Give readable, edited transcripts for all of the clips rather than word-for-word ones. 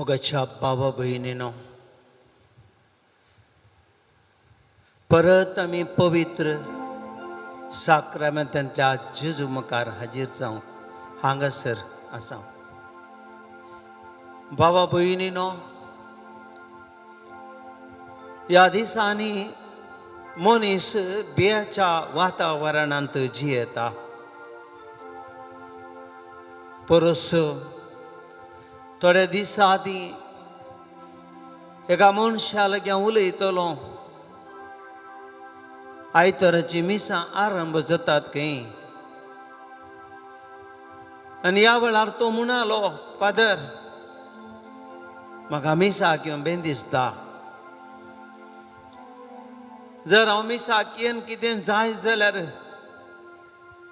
मोगाच्या बाबा भयणीनो, परत आमी पवित्र साक्रामेंतांतल्या जेजू मुखार हाजीर जावंक हांगासर आसा. बाबा भयणीनो, ह्या दिसांनी मनीस बियाच्या वातावरणांत जियेता. परस थोड्या दिसां आदीं एका मनशा लागीं उलयतलो. आयताराची मिसां आरंभ जातात खंय, आनी ह्या वेळार तो म्हणालो, फादर, म्हाका मिसाक येवंक बेन दिसता. जर हांव मिसाक येवन कितें जाय जाल्यार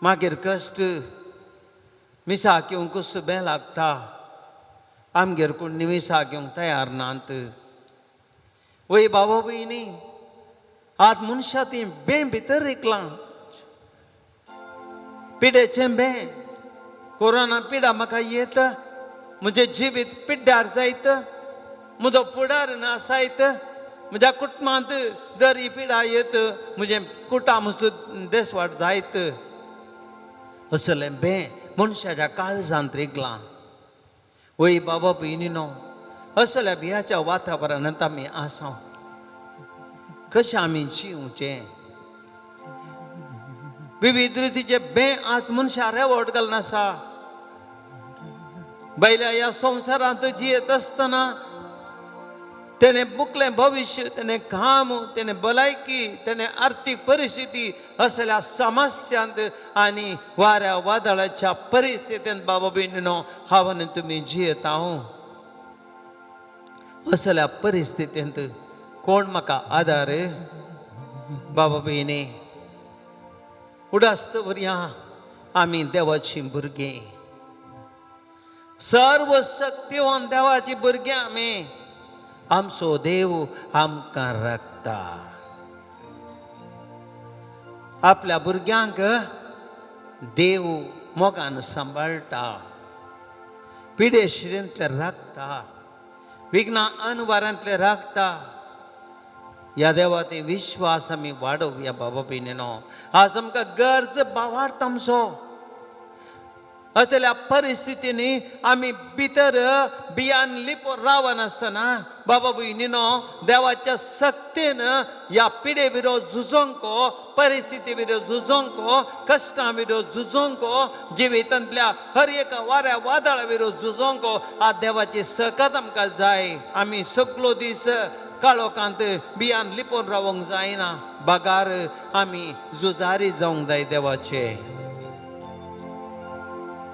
मागीर कश्ट. मिसाक येवंक बें लागता. आमगेर कोण मिसाक येवंक तयार नात. वय बाबा भयणी, आज मनशां ती बें भितर रिकलां, पिडेचें बें. कोरोना पिडा म्हाका येत, म्हजें जिवीत पिड्ड्यार जायत, म्हजो फुडार ना जायत, म्हज्या कुटुंबांत जर ही पिडा येत म्हजें कुटुंब देसवाट जायत, असलें बें मनशाच्या काळजांत रिगलां. वय बाबा भयणीनो, असल्या भियाच्या वातावरणांत आमी आसा. कशें आमी जिवचें? विविध रितीचे बें आज मनशां रेवट घालून आसा. बायल्या ह्या संवसारांत जियेत आसतना तेणें बुकलें भविश्य, तेणें काम, तेणें भलायकी, तेणें आर्थीक परिस्थिती, असल्या समस्यांत आनी वाऱ्या वादळाच्या परिस्थितींत बाबा भयणीनो हांव आनी तुमी जियेता. असल्या परिस्थितींत कोण म्हाका आदार? बाबा भयणी, उडास दवरया, आमी देवाचीं भुरगीं, सर्व शक्तिवान देवाची भुरगीं आमी. आमचो देव आमकां राखता. आपल्या भुरग्यांक देव मोगान सांबाळटा, पिडेशिरेंतले राखता, विघ्ना अनवारांतले राखता. ह्या देवा ते विश्वास आमी वाडोवया. बाबा भयणीनो, आज आमकां गरज बावार्थ आमचो. असल्या परिस्थितींनी आमी भितर बियान लिपो रावनासतना बाबा भयणीनो देवाच्या सक्तीन ह्या पिडे विरोध झुजोंक, परिस्थिती विरोध झुजोंक, कश्टां विरोध झुजोंक, जिवितांतल्या हर एका वाऱ्या वादळा विरोध झुजोंक आज देवाची सकत आमकां जाय. आमी सगलो दीस काळोखांत बियान लिपोवन रावंक जायना, बगार आमी झुजारी जावंक जाय देवाचे.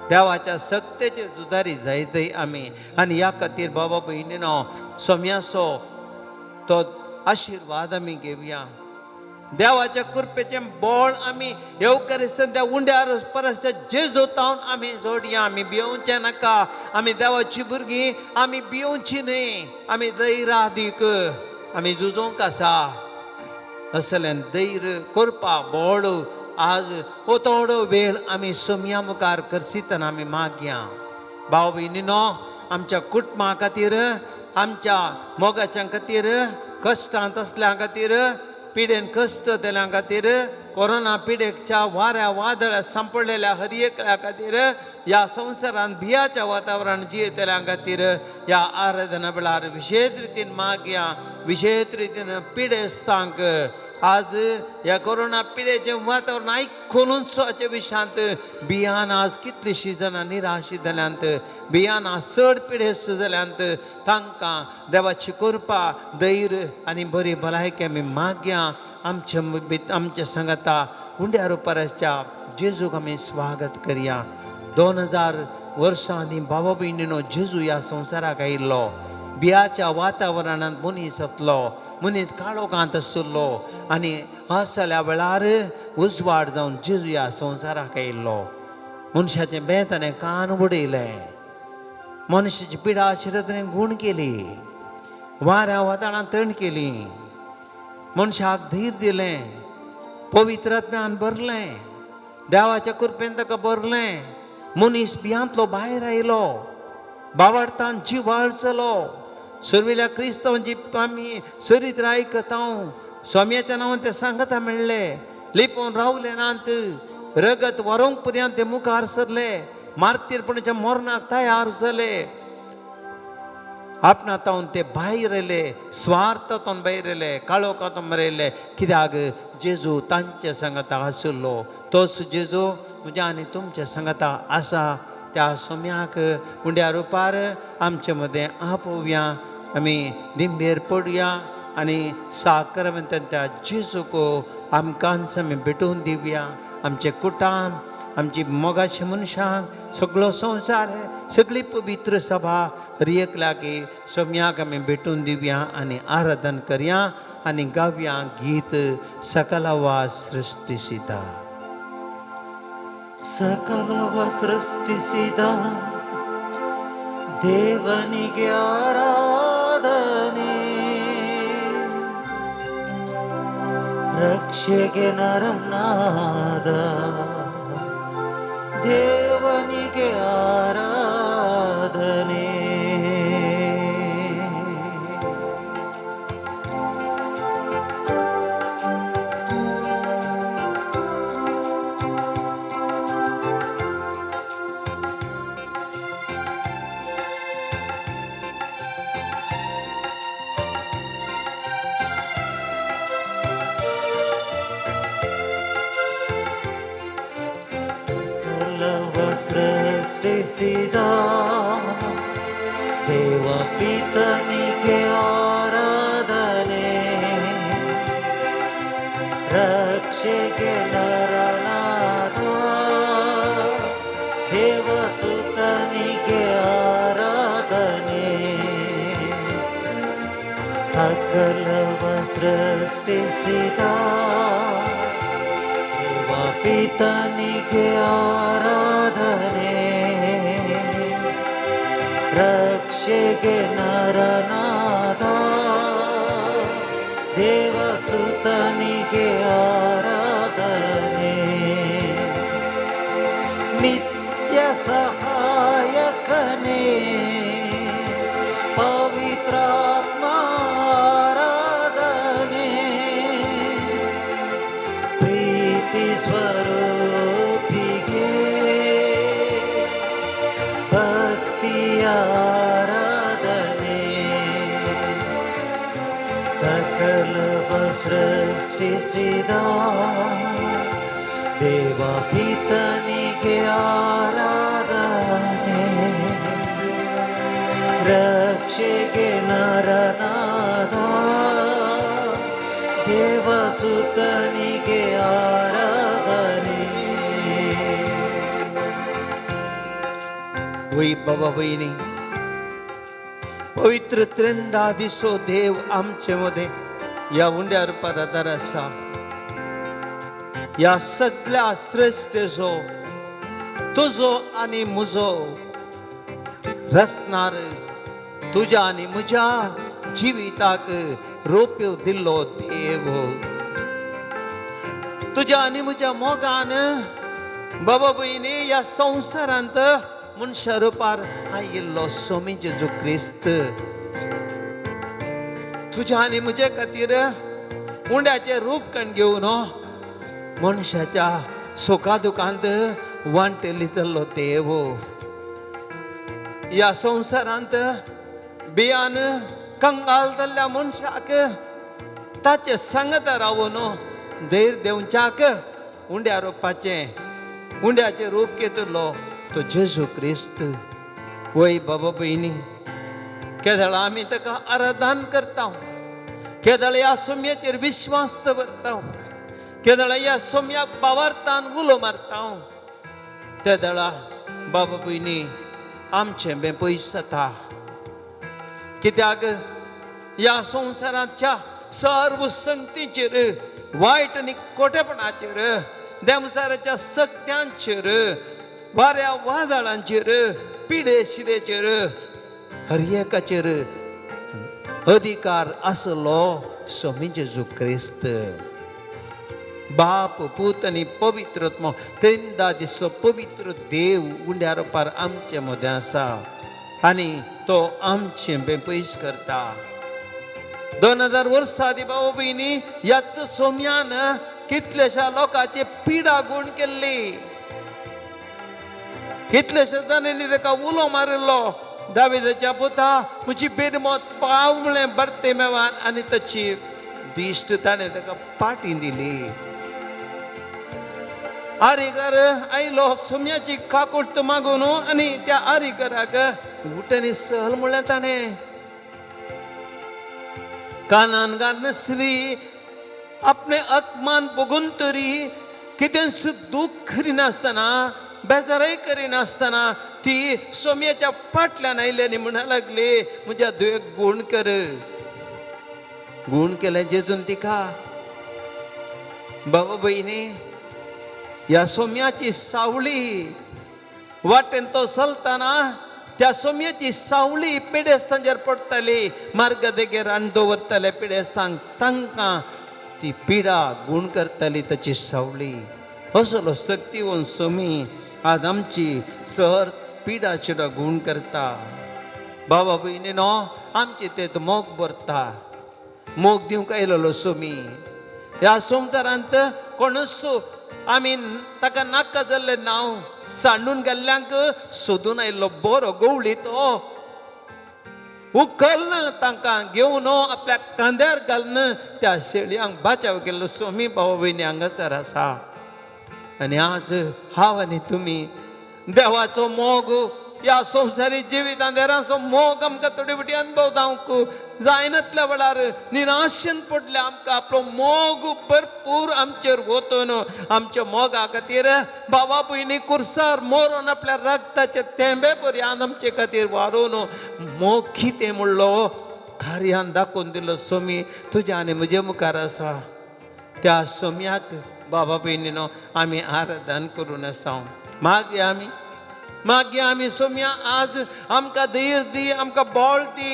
देवाच्या सक्तेचे झुजारी जायत आमी. आनी ह्या खातीर बाबा भयणीनो सोम्याचो तो आशिर्वाद आमी घेवया. देवाच्या कृपेचें बळ आमी येवकरिस्तान त्या उंड्यार परस जेजोतावन आमी जोडया. आमी भियोवचें नाका. आमी देवाची भुरगीं, आमी भियोवची न्हय. आमी धैर्यादीक आमी झुजोंक आसा. असलें धैर्य करपा बळ आज हो थोडो वेळ आमी सोमया मुखार करसितना आमी मागया. भाव भयणीनो, आमच्या कुटुंबा खातीर, आमच्या मोगाच्या खातीर, कश्टांत आसल्या खातीर, पिडेन कश्ट दिल्या खातीर, कोरोना पिडेकच्या वाऱ्या वादळ्या सांपडलेल्या हर एकल्या खातीर, ह्या संवसारांत भियाच्या वातावरण जियेतल्या खातीर ह्या आराधना वेळार विशेश रितीन मागया. विशेश रितीन पिडेस्तांक आज ह्या कोरोना पिडेचें वातावरण आयकुनूच हाच्या विशयांत बियान आज कितलींशीं जाणां निराशी जाल्यांत, बियान आज चड पिडेस्त जाल्यांत. तांकां देवाची कृपा, धैर्य आनी बरी भलायकी आमी मागया. आमचे आमच्या सांगाता उंड्या रुपाराच्या जेजूक आमी स्वागत करया. 2000 वर्सांनी बाबा भयणीनो जेजू ह्या संवसाराक आयिल्लो. बियाच्या वातावरणांत मनीस आसलो, मनीस काळोखांत आशिल्लो आनी असल्या वेळार उजवाड जावन जेजू ह्या संवसाराक आयिल्लो. मनशाचें बें ताणें कान उडयलें, मनशाची पिडा आशिल्ली ताणें गूण केली, वाऱ्या वादळां तण केली, मनशाक धीर दिलें, पवित्र आत्म्यान भरलें, देवाच्या कृपेन ताका भरलें. मनीस बियांतलो भायर आयलो. बावार्थान जिवाळ जालो. सुर्वेल्या क्रिस्तांवांची आमी चरित्र आयकता, स्वामयाच्या नांवान ते सांगता मेळ्ळे, लिपोवन रावले नात, रगत वरोवंक पर्यंत ते मुखार सरले, मार्तीरपणाच्या मरणाक तयार जाले. आपणा तावन ते भायर येयले, स्वार्थातून भायर येयले, काळोखातून भायर येयले. कित्याक जेजू तांचे सांगता आशिल्लो. तोच जेजू म्हज्या आनी तुमच्या सांगता आसा. त्या सोम्याक उंड्या रुपार आमचे मदें आपोवया, आमी दिंबेर पडया आनी साकरमेंतान त्या जेजूक आमकांच आमी भेटोवन दिवया. आमचे कुटाम, आमची मोगाचे मनशांक, सगळो संवसार, सगळी पवित्र सभा रियकलागी सोम्याक आमी भेटून दिवया आनी आराधन करया आनी गावया गीत सकलवा सृष्टिसिता. ಸಕಲವ ಸೃಷ್ಟಿಸಿದ ದೇವನಿಗೆ ಆರಾಧನೆ, ರಕ್ಷೆಗೆ ನರನಾದ ದೇವನಿಗೆ ಆರಾಧನೆ. ಸಕಲವ ಸೃಷ್ಟಿಸಿದ ದೇವ ಪಿತನಿಗೆ ಆರಾಧನೆ, ರಕ್ಷೆಗೆ ನರನಾದ ದೇವಸುತನಿಗೆ ಆರಾಧನೆ. ಸಕಲವ ಸೃಷ್ಟಿಸಿದ ದೇವ ಪಿತನಿಗೆ ಆರಾಧನೆ, ರಕ್ಷೆಗೆ ನರನಾದ ದೇವಸುತನಿಗೆ ಆರಾಧನೆ. ನಿತ್ಯ ಸಹಾಯಕನೇ ಪವಿತ್ರಾತ್ಮ ಆರಾಧನೆ, ಪ್ರೀತಿ ಸ್ವರೂಪಿಗೆ ಭಕ್ತಿಯ ಆರಾಧನೆ. ಸಕಲವ ಸೃಷ್ಟಿಸಿದ ದೇವ ಪಿತನಿಗೆ ಆರಾಧನೆ, ರಕ್ಷೆಗೆ ನರನಾದ ದೇವಸುತನಿಗೆ ಆರಾಧನೆ. वय बाबा भयणी, पवित्र त्रिंदा दिसो देव आमचे मदें ह्या उंड्या रुपार आदार आसा. ह्या सगळ्या श्रेश्ठेचो तुजो आनी म्हजो रचणार, तुज्या आनी म्हज्या जिविताक रोप्यो दिल्लो देव, तुज्या आनी म्हज्या मोगान बाबा भयणी ह्या संवसारांत मनशा रुपार आयिल्लो स्वामी जेजू क्रिस्त, तुज्या आनी म्हजे खातीर उंड्याचें रूप कण घेवन मनशाच्या सुखा दुखांत वांटेलितलो देव, ह्या संवसारांत बियान कंगाल जाल्ल्या मनशाक ताचे सांगता रावन धैर्य दिवच्याक उंड्या रोपाचें उंड्याचें रूप घेतिल्लो तो जेजू क्रिस्त. वय बाबा भयणी, केदळा आमी ताका आराधन करता, केदळ ह्या सोम्याचेर विश्वास दवरता, केदळा ह्या सोम्याक बावार्थान उलो मारता, तेदळा बाबा भयणी आमचें बें पयस जाता. कित्याक ह्या संवसाराच्या सर्व संगतीचेर, वायट आनी खोटेपणाचेर, देंवचाराच्या सत्यांचेर, वाऱ्या वादळांचेर, पिडे शिडेचेर, हर एकाचेर अधिकार आसलो स्वामी जेजू क्रिस्त. बाप, पूत आनी पवित्र आत्मो त्रिंदा दिसो पवित्र देव उंड्या रुपार आमचे मदें आसा. आनी तो आमचें बें पयस करता. 2000 वर्सां आदीं बाबा भयणी ह्याच सोम्यान कितल्याश्या लोकांची पिडा गूण केल्ली. कितल्याश्या जाणांनी ताका उलो मारिल्लो, दाविदाच्या पुता म्हजी बेरमत पाव म्हळें बर्तेमेवान, आनी ताची दिश्ट ताणें ताका पाटी दिली. आरीकर आयलो सोम्याची काकुळट मागून आनी त्या आरीकराक उठ आनी चल म्हणलें ताणें. कानान घालून स्त्री आपणें अपमान भोगून तरी कितेंच दूख करिनासतना बेजारय करिनासतना ती सोम्याच्या फाटल्यान आयली आनी म्हणा लागली, म्हज्या धुवेक गूण कर. गूण केलें जेजून तिका. बाबा भयणी, ह्या सोम्याची सावळी वाटेन तो चलतना त्या सोम्याची सावळी पिडेस्तांचेर पडटाली. मार्ग देगेर रान दवरताले पिडेस्तांक, तांकां ती पिडा गूण करताली ताची सावळी. असलो शक्तिवन सोमी आज आमची सहर पिडा चिडा गूण करता. बाबा भयणी न्हो, आमची ते मोग भरता, मोग दिवंक आयलेलो सोमी. ह्या संवसारांत कोणूच आमी ताका नाका जाल्लें नांव सांडून गेल्ल्यांक सोदून आयिल्लो बरो गवळी तो उखल्न तांकां घेवन आपल्या कांद्यार घालून त्या शेळयांक बाचाव केल्लो सोमी बाबा भयणी हांगासर आसा. आनी आज हांव आनी तुमी देवाचो मोग ह्या संवसारी जिवितांत हेरांचो मोग आमकां थोडे फावटी अनुभव जावंक जायनातल्या वेळार निराशेन पडल्या आमकां आपलो मोग भरपूर आमचेर वतून आमच्या मोगा खातीर बाबा भयणी कुर्सार मरोन आपल्या रगताचे तेंबे पर्यंत आमचे खातीर वारोवन मोग कितें म्हणलो कार्यान दाखोवन दिलो सोमी तुज्या आनी म्हजे मुखार आसा. त्या सोम्याक बाबा भयणीनो आमी आराधन करून आसा. मागीर आमी मागीर आमी सोम्या आज आमकां धैर्य दी, आमकां बळ दी.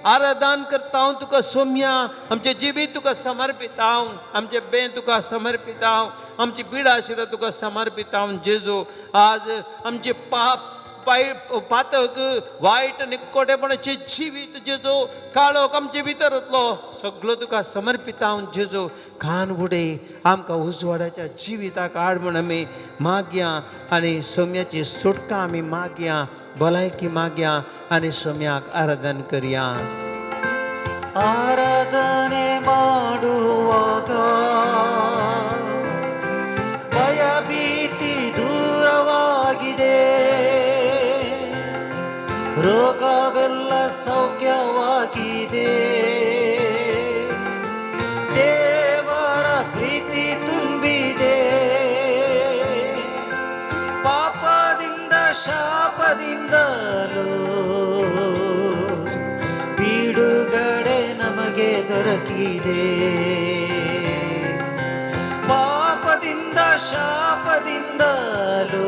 आराधन करता हांव तुका सोम्या, आमचें जिवीत तुका समर्पिता हांव, आमचें बें तुका समर्पिता हांव, आमची पिडा आशिल्ल्या तुका समर्पिता हांव जेजू. आज आमचें पाप पातक वायट आनी कोटेपणाचें जिवीत जेजू काळोख आमचे भितरतलो सगळो तुका समर्पिता हांव जेजू. कान उडय आमकां उजवाडाच्या जिविताक हाड म्हूण आमी मागया आनी सोम्याची सुटका आमी मागया, भलायकी मागया आनी सोम्याक आराधन करया. ಆರಾಧನೆ ಮಾಡುವಾಗ ಭಯಭೀತಿ ದೂರವಾಗಿದೆ, ರೋಗವೆಲ್ಲ ಸೌಖ್ಯವಾಗಿದೆ, ದೇವರ ಪ್ರೀತಿ ತುಂಬಿದೆ, ಪಾಪದಿಂದ ಶಾಪದಿಂದಲೂ ಬಿಡುಗಡೆ ನಮಗೆ ದೊರಕಿದೆ, ಪಾಪದಿಂದ ಶಾಪದಿಂದಲೂ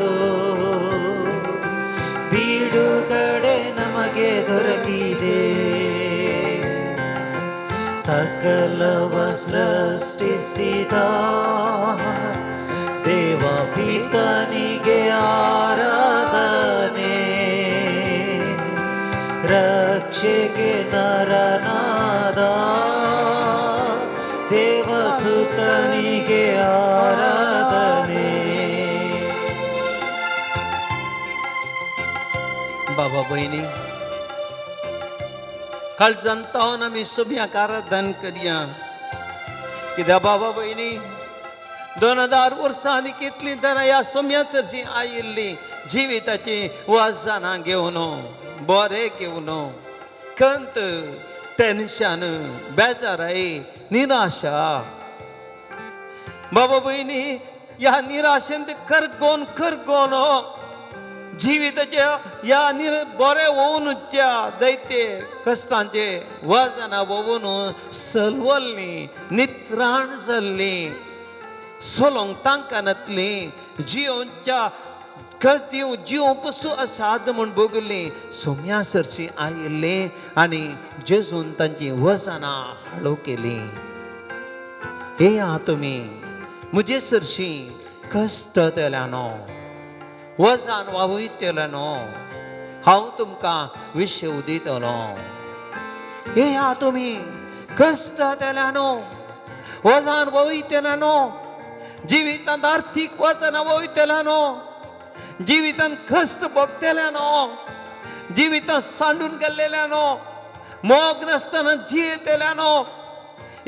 ಬಿಡುಗಡೆ ನಮಗೆ ದೊರಕಿದೆ. ಸಕಲವ ಸೃಷ್ಟಿಸಿದ ದೇವ ಪಿತನಿಗೆ ಆರಾಧನೆ, ರಕ್ಷೆಗೆ ನರನಾದ ದೇವಸುತನಿಗೆ ಆರಾಧನೆ. बाबा भयणी, काळजान तावन आमी सोम्याक आराधन करया. कित्याक बाबा भयणी, 2000 वर्सां आनी कितलीं जाणां ह्या सोम्या चडशीं आयिल्लीं जिविताचीं वजनां घेवन, बरें घेवन, खंत, टेन्शन, बेजाराय, निराशा. बाबा भयणी, ह्या निराशेन करगोन करगोन जिविताच्या ह्या निर बरें वोवनच्या जायते कश्टांचे वजनां वोवन सलवल्लीं, नित्राण जाल्लीं, सोलोंक तांकां नातलीं, जियोवच्या दिवं जिवंक कसो असाद म्हूण भोगल्लीं सोम्या सरशीं आयिल्लीं आनी जेजून तांचीं वजनां हाळू केलीं. हे आहा तुमी म्हजे सरशीं कश्ट तेल्या न्हू, वजन वावयतले न्हू, हांव तुमकां विशेव दितलो. येया तुमी कश्ट जातल्या न्हू, वजन वयतल्या न्हू, जिवितांत आर्थीक वजनां वयतल्या न्हू, जिवितांत कश्ट भोगतल्या न्हू, जिवितांत सांडून गेल्लेल्या न्हू, मोग नासतना जियेतल्या न्हू,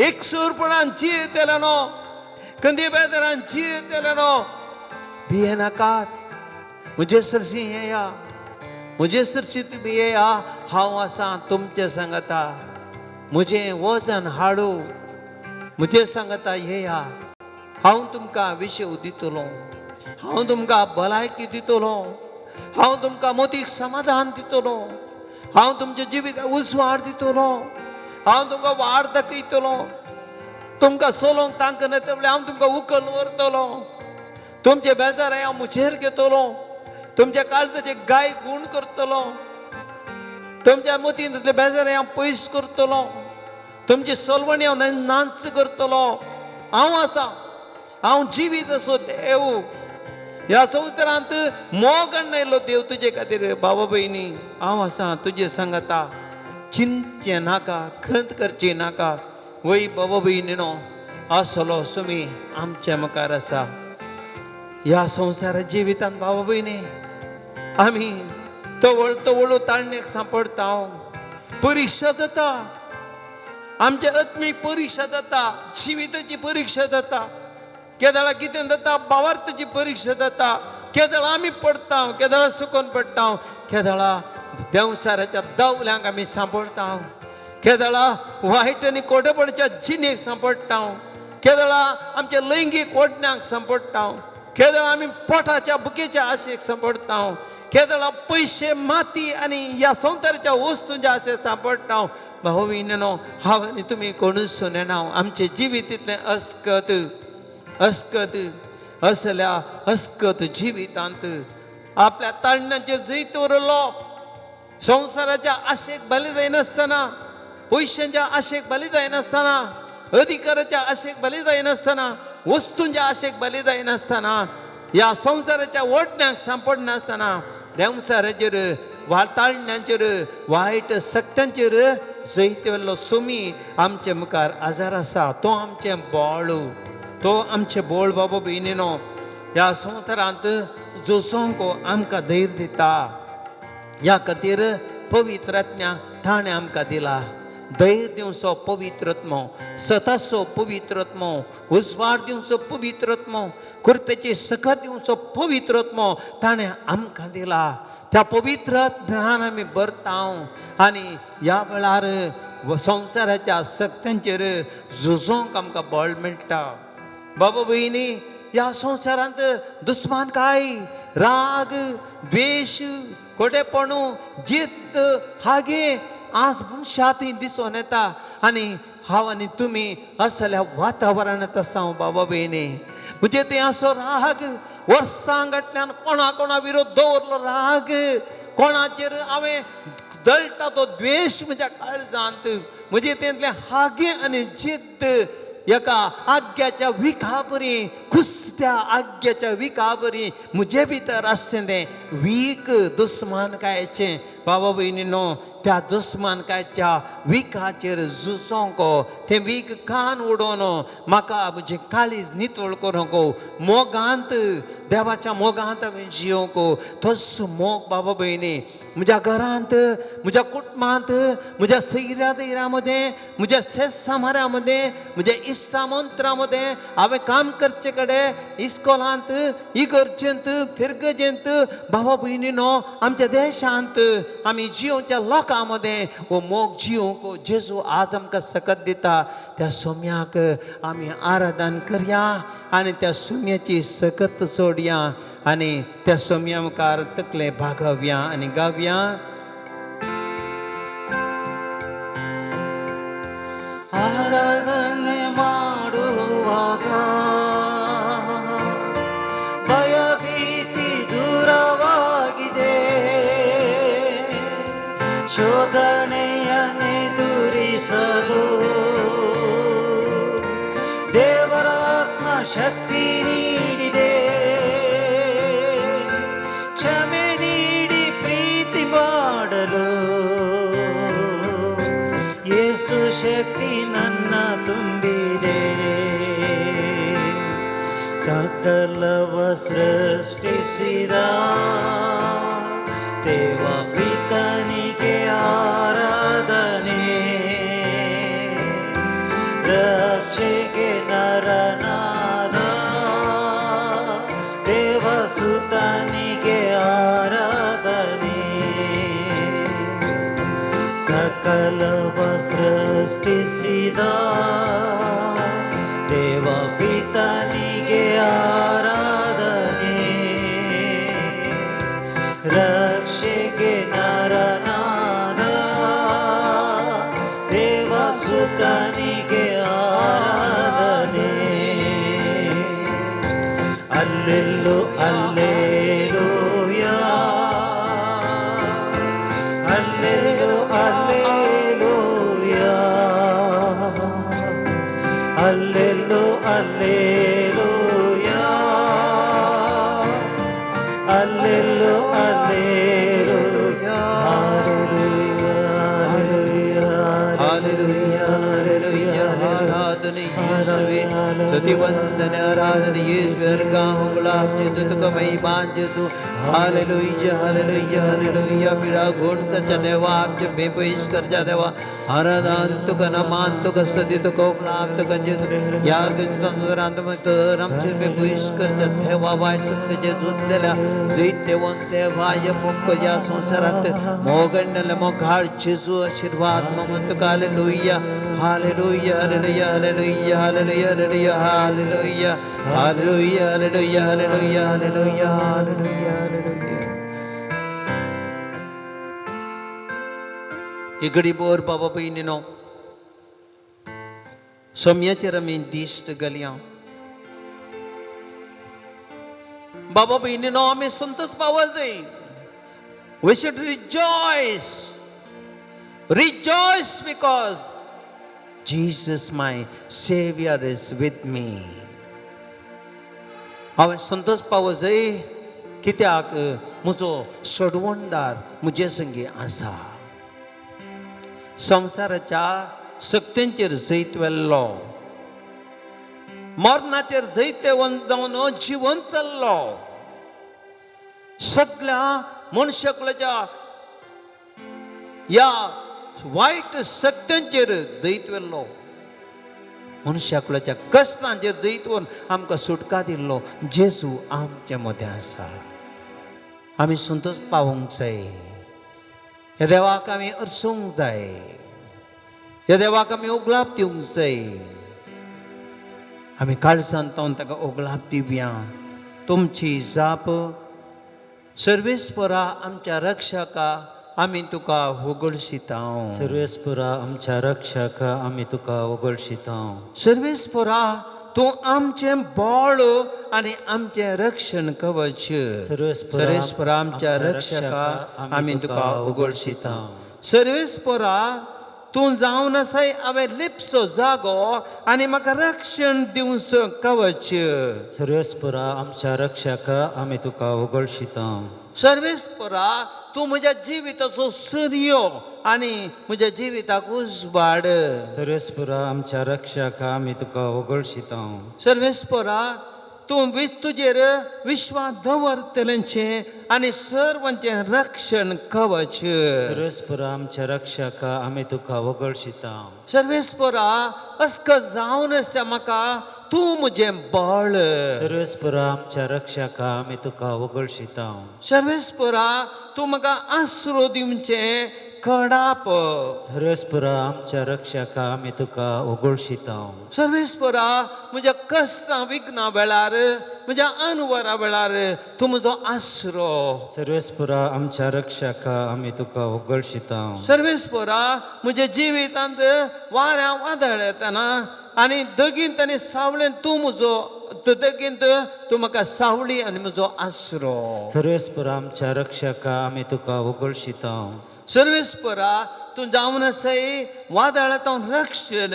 एकसूरपणान जियेतल्या न्हू, कंदी बेदरान जियेतल्या न्हू, भियेनाकात, म्हजे सरशी येया, म्हजे सरशी तुमी येया, हांव आसा तुमचे सांगता, म्हजें वजन हाडू, म्हजे सांगता येया, हांव तुमकां विशेव दितलो, हांव तुमकां भलायकी दितलो, हांव तुमकां मोतीक समाधान दितलो, हांव तुमच्या जिविताक उजवाड दितलो, हांव तुमकां वाड दाखयतलो, तुमकां चलोवंक तांक नासता हांव तुमकां उखल व्हरतलो, तुमचे बेजाराय हांव म्हजेर घेतलो, तुमच्या काळजाचे गाय गूण करतलो, तुमच्या मतींतले बेजाराय हांव पयस करतलो, तुमची सलवणी हांव नाच करतलो. हांव आसा, हांव जिवीत असो देव. ह्या संवसारांत मोग हाडून देव तुजे खातीर. बाबा भयणी, हांव आसा तुजे सांगता, चिंतचें नाका, खंत करची नाका. वय बाबा भयणीनो, असलो सुमी आमच्या मुखार आसा. ह्या संवसारा जिवितांत बाबा भयणी आमी तवळ तवळ ताळणेक सांपडटा, परिक्षा जाता, आमच्या आत्मीक परिक्षा जाता, जिविताची परिक्षा जाता, केदळा कितें जाता, भावार्थाची परिक्षा जाता, केदळा आमी पडटा, केदळा सुकून पडटा, केदळा देंवसाराच्या दवल्यांक आमी सांपडटा, केदळा वायट आनी कोडेपणच्या जिणेक सांपडटा, केदळा आमच्या लैंगीक ओडण्यांक सांपडटा, केदळा आमी पोटाच्या बुकेच्या आशेक सांपडटा, केदळा पयशे माती आनी ह्या संवसाराच्या वस्तूंच्या आशेक सांपडटा. भाव भयणीनो, हांव आनी तुमी कोणूच नेणा, आमचें जिवीत इतलें अस्कत अस्कत असल्या अस्कत जिवितांत आपल्या ताळण्याचेर जैत उरलो, संवसाराच्या आशेक बली जायनासतना, पयशांच्या आशेक बली जायनासतना, अधिकाराच्या आशेक बली जायनासतना, वस्तूंच्या आशेक बली जायनासतना, ह्या संवसाराच्या ओडण्याक सांपडनासतना, देंवसाराचेर ताळण्यांचेर वायट सक्त्यांचेर जैत व्हेल्लो सुमी आमचे मुखार आजार आसा. तो आमचें बळ, तो आमचें बळ. बाबा भयणीनो, ह्या संवसारांत झुजोंक आमकां धैर्य दिता. ह्या खातीर पवित्र आत्म्या ताणें आमकां दिला. धैर्य दिवचो पवित्र आत्मो, सताचो पवित्र आत्मो, उजवाड दिवचो पवित्र आत्मो, कृपेची सकत दिवचो पवित्र आत्मो ताणें आमकां दिला. त्या पवित्र आत्म्यान आमी भरता आनी ह्या वेळार संवसाराच्या सक्त्यांचेर झुजोंक आमकां बळ मेळटा. बाबा भयणी, ह्या संवसारांत दुस्मानकाय, राग, द्वेश, खोटेपण, जिद्द, हागे आज मनशा थंय दिसून येता. आनी हांव आनी तुमी असल्या वातावरणांत आसा. बाबा भयणी, म्हजे थंय असो राग वर्सां फाटल्यान कोणा कोणा विरोध दवरलो राग, कोणाचेर हांवें जळटा तो द्वेश म्हज्या काळजांत, म्हजे तेंतलें हागे आनी जिद्द एका आग्याच्या विखा बरी, कुसत्या आग्याच्या विखा बरी म्हजे भितर आसचें तें वीख दुस्मानकायेचें. बाबा भयणीनो, त्या दुस्मानकायच्या विखाचेर झुजोंक, तें वीख कान उडोवन म्हाका म्हजें काळीज नितळ करूंक, मोगांत, देवाच्या मोगांत हांवें जियोंक. तोच मोग बाबा भयणी म्हज्या घरांत, म्हज्या कुटुंबांत, म्हज्या सैऱ्या दैऱ्या मदें, म्हज्या शेत मदें, म्हज्या इश्टा मंत्रां मदें, हांवें काम करचे कडेन, इस्कोलांत, इगर्जेंत, फिरगजेंत, बाबा भयणीनो, आमच्या देशांत आमी जियोवच्या लोकां मदें हो मोग जियोवंक जेजू आज आमकां सकत दिता. त्या सोम्याक आमी आराधन करया आनी त्या सोम्याची सकत सोडया आनी त्या सोम्या मुखार तकले भागोवया आनी गावया. ಆರಾಧನೆ ಮಾಡುವಾಗ ಭಯಭೀತಿ ದೂರವಾಗಿದೆ, ಶೋಧನೆಯನ್ನೆದುರಿಸಲು ದೇವರಾತ್ಮ ಶಕ್ತಿ ನೀಡಿದೆ. ಕ್ಷಮೆ ನೀಡಿ ಪ್ರೀತಿ ಶಕ್ತಿ ನನ್ನ ತುಂಬಿದೆ. ಸಕಲವ ಸೃಷ್ಟಿಸಿದ ದೇವ ಪಿತನಿಗೆ ಆರಾಧನೆ, ರಕ್ಷೆಗೆ ನರನಾದ ದೇವಸುತನಿಗೆ ಆರಾಧನೆ. ಸಕಲವ ಸೃಷ್ಟಿಸಿದ ದೇವ ಪಿತನಿಗೆ ಆರಾಧನೆ, ರಕ್ಷೆಗೆ ನರನಾದ ದೇವಸುತನಿಗೆ ಆರಾಧನೆ. ಅಲ್ಲೆಲ್ಲು ಅಲ್ಲೇಲೂಯ, ಅಲ್ಲೆಲ್ಲು ಅಲ್ಲೇಲೂಯ, ಅಲ್ಲೆಲ್ಲು ಅಲ್ಲೇಲೂಯ, ಅಲ್ಲೆಲ್ಲು ಅಲ್ಲೇಲೂಯ. ಹಾಲೆಲೂಯ, ಹಾಲೆಲೂಯ, ಆರಾಧನೆ ಯೇಸುವೆ, ಸ್ತುತಿ ವಂದನೆ ಆರಾಧನೆ ಯೇಸುವೆ. ಉಗುಳಾಪ್ जेजू, तुका महिमा जेजू. Hallelujah, hallelujah, hallelujah. पिढा गुण करच्या देवा, आमचे बेपैश करच्या देवा, आराधन तुका, नमान तुका, स्तुती तुका, उगलाप तुका जेजू. ह्या तर आमचे बेपैश करच्या देवा, वायट सत्तेचे झुजलेल्या जैत्यवंत देवा, या मुख या संसारात मोगणलेल्या मोगाळ जेजू, आशीर्वाद मग तुका. Hallelujah, hallelujah, hallelujah, hallelujah, hallelujah, hallelujah, hallelujah, hallelujah, hallelujah, hallelujah, hallelujah, hallelujah. ही घडीभर बाबा भयणीनो सोम्याचेर आमी दिश्ट घालया. बाबा भयणीनो, आमी संतोष पावत जाय. We should rejoice, rejoice because Jesus my Savior is with me. हांवें संतोष पावो जाय कित्याक म्हजो सोडवणदार म्हजे संगी आसा. संवसाराच्या शक्तींचेर जैत व्हेल्लो, मरणाचेर जैतवंत जावन जिवन चल्लो, सगळ्या मनशाकुलाच्या ह्या वायट शक्त्यांचेर जैत व्हेल्लो, मनशाकुलाच्या कश्टांचेर जैत व्हरून आमकां सुटका दिल्लो जेजू आमचे मदें आसा. आमी संतोष पावोंक जाय. ह्या देवाक आमी अर्सूंक जाय. ह्या देवाक आमी उगलाप दिवंक जाय. आमी काळजांत तावन ताका उगलाप दिवया. तुमची जाप, सर्वेस्परा आमच्या रक्षका, आमी तुका होगळशिता. सर्वेस्परा आमच्या रक्षका, आमी तुका वगळशिता. सर्वेस्परा, तूं आमचें बळ आनी आमचें रक्षण कवच. सर्वेस्परा आमच्या रक्षका, आमी तुका उगळशिता. सर्वेस्परा, तूं जावन आसाय हांवें लिपचो जागो आनी म्हाका रक्षण दिवचो कवच. सर्वेस्परा आमच्या रक्षका, आमी तुका वगळशिता. सर्वेस्परा, तूं म्हज्या जिविताचो सूर्यो आनी म्हज्या जिविताक उजवाड. सर्वेस्परा आमच्या रक्षका, आमी तुका वगळशिता. सर्वेस्परा, तूं तुजेर विश्वास दवरतल्यांचें आनी सर्वांचें रक्षण कवच. सर्वेस्परा आमच्या रक्षका, आमी तुका वगळशिता. सर्वेस्परा, अस्क जावन आसा म्हाका तूं म्हजें बळ. सर्वेस्परा आमच्या रक्षका, आमी तुका वगळशिता. सर्वेस्परा, तूं म्हाका आसरो दिवचें कडाप. सर्वेस्परा आमच्या रक्षका, आमी तुका वगळशिता. सर्वेस्परा, म्हज्या कश्टां विघ्ना वेळार, म्हज्या अनवरा वेळार तूं म्हजो आसरो. सर्वेस्परा आमच्या रक्षका, आमी तुका वगळशिता. सर्वेस्परा, म्हज्या जिवितांत वाऱ्या वादळ येतना आनी दगींत आनी सावळेंत तूं म्हजो दगींत तूं म्हाका सावळी आनी म्हजो आसरो. सर्वेस्परा आमच्या रक्षका, आमी तुका वगळशिता. सर्वेस्परा, तूं जावन आसाय वादळांत रक्षण,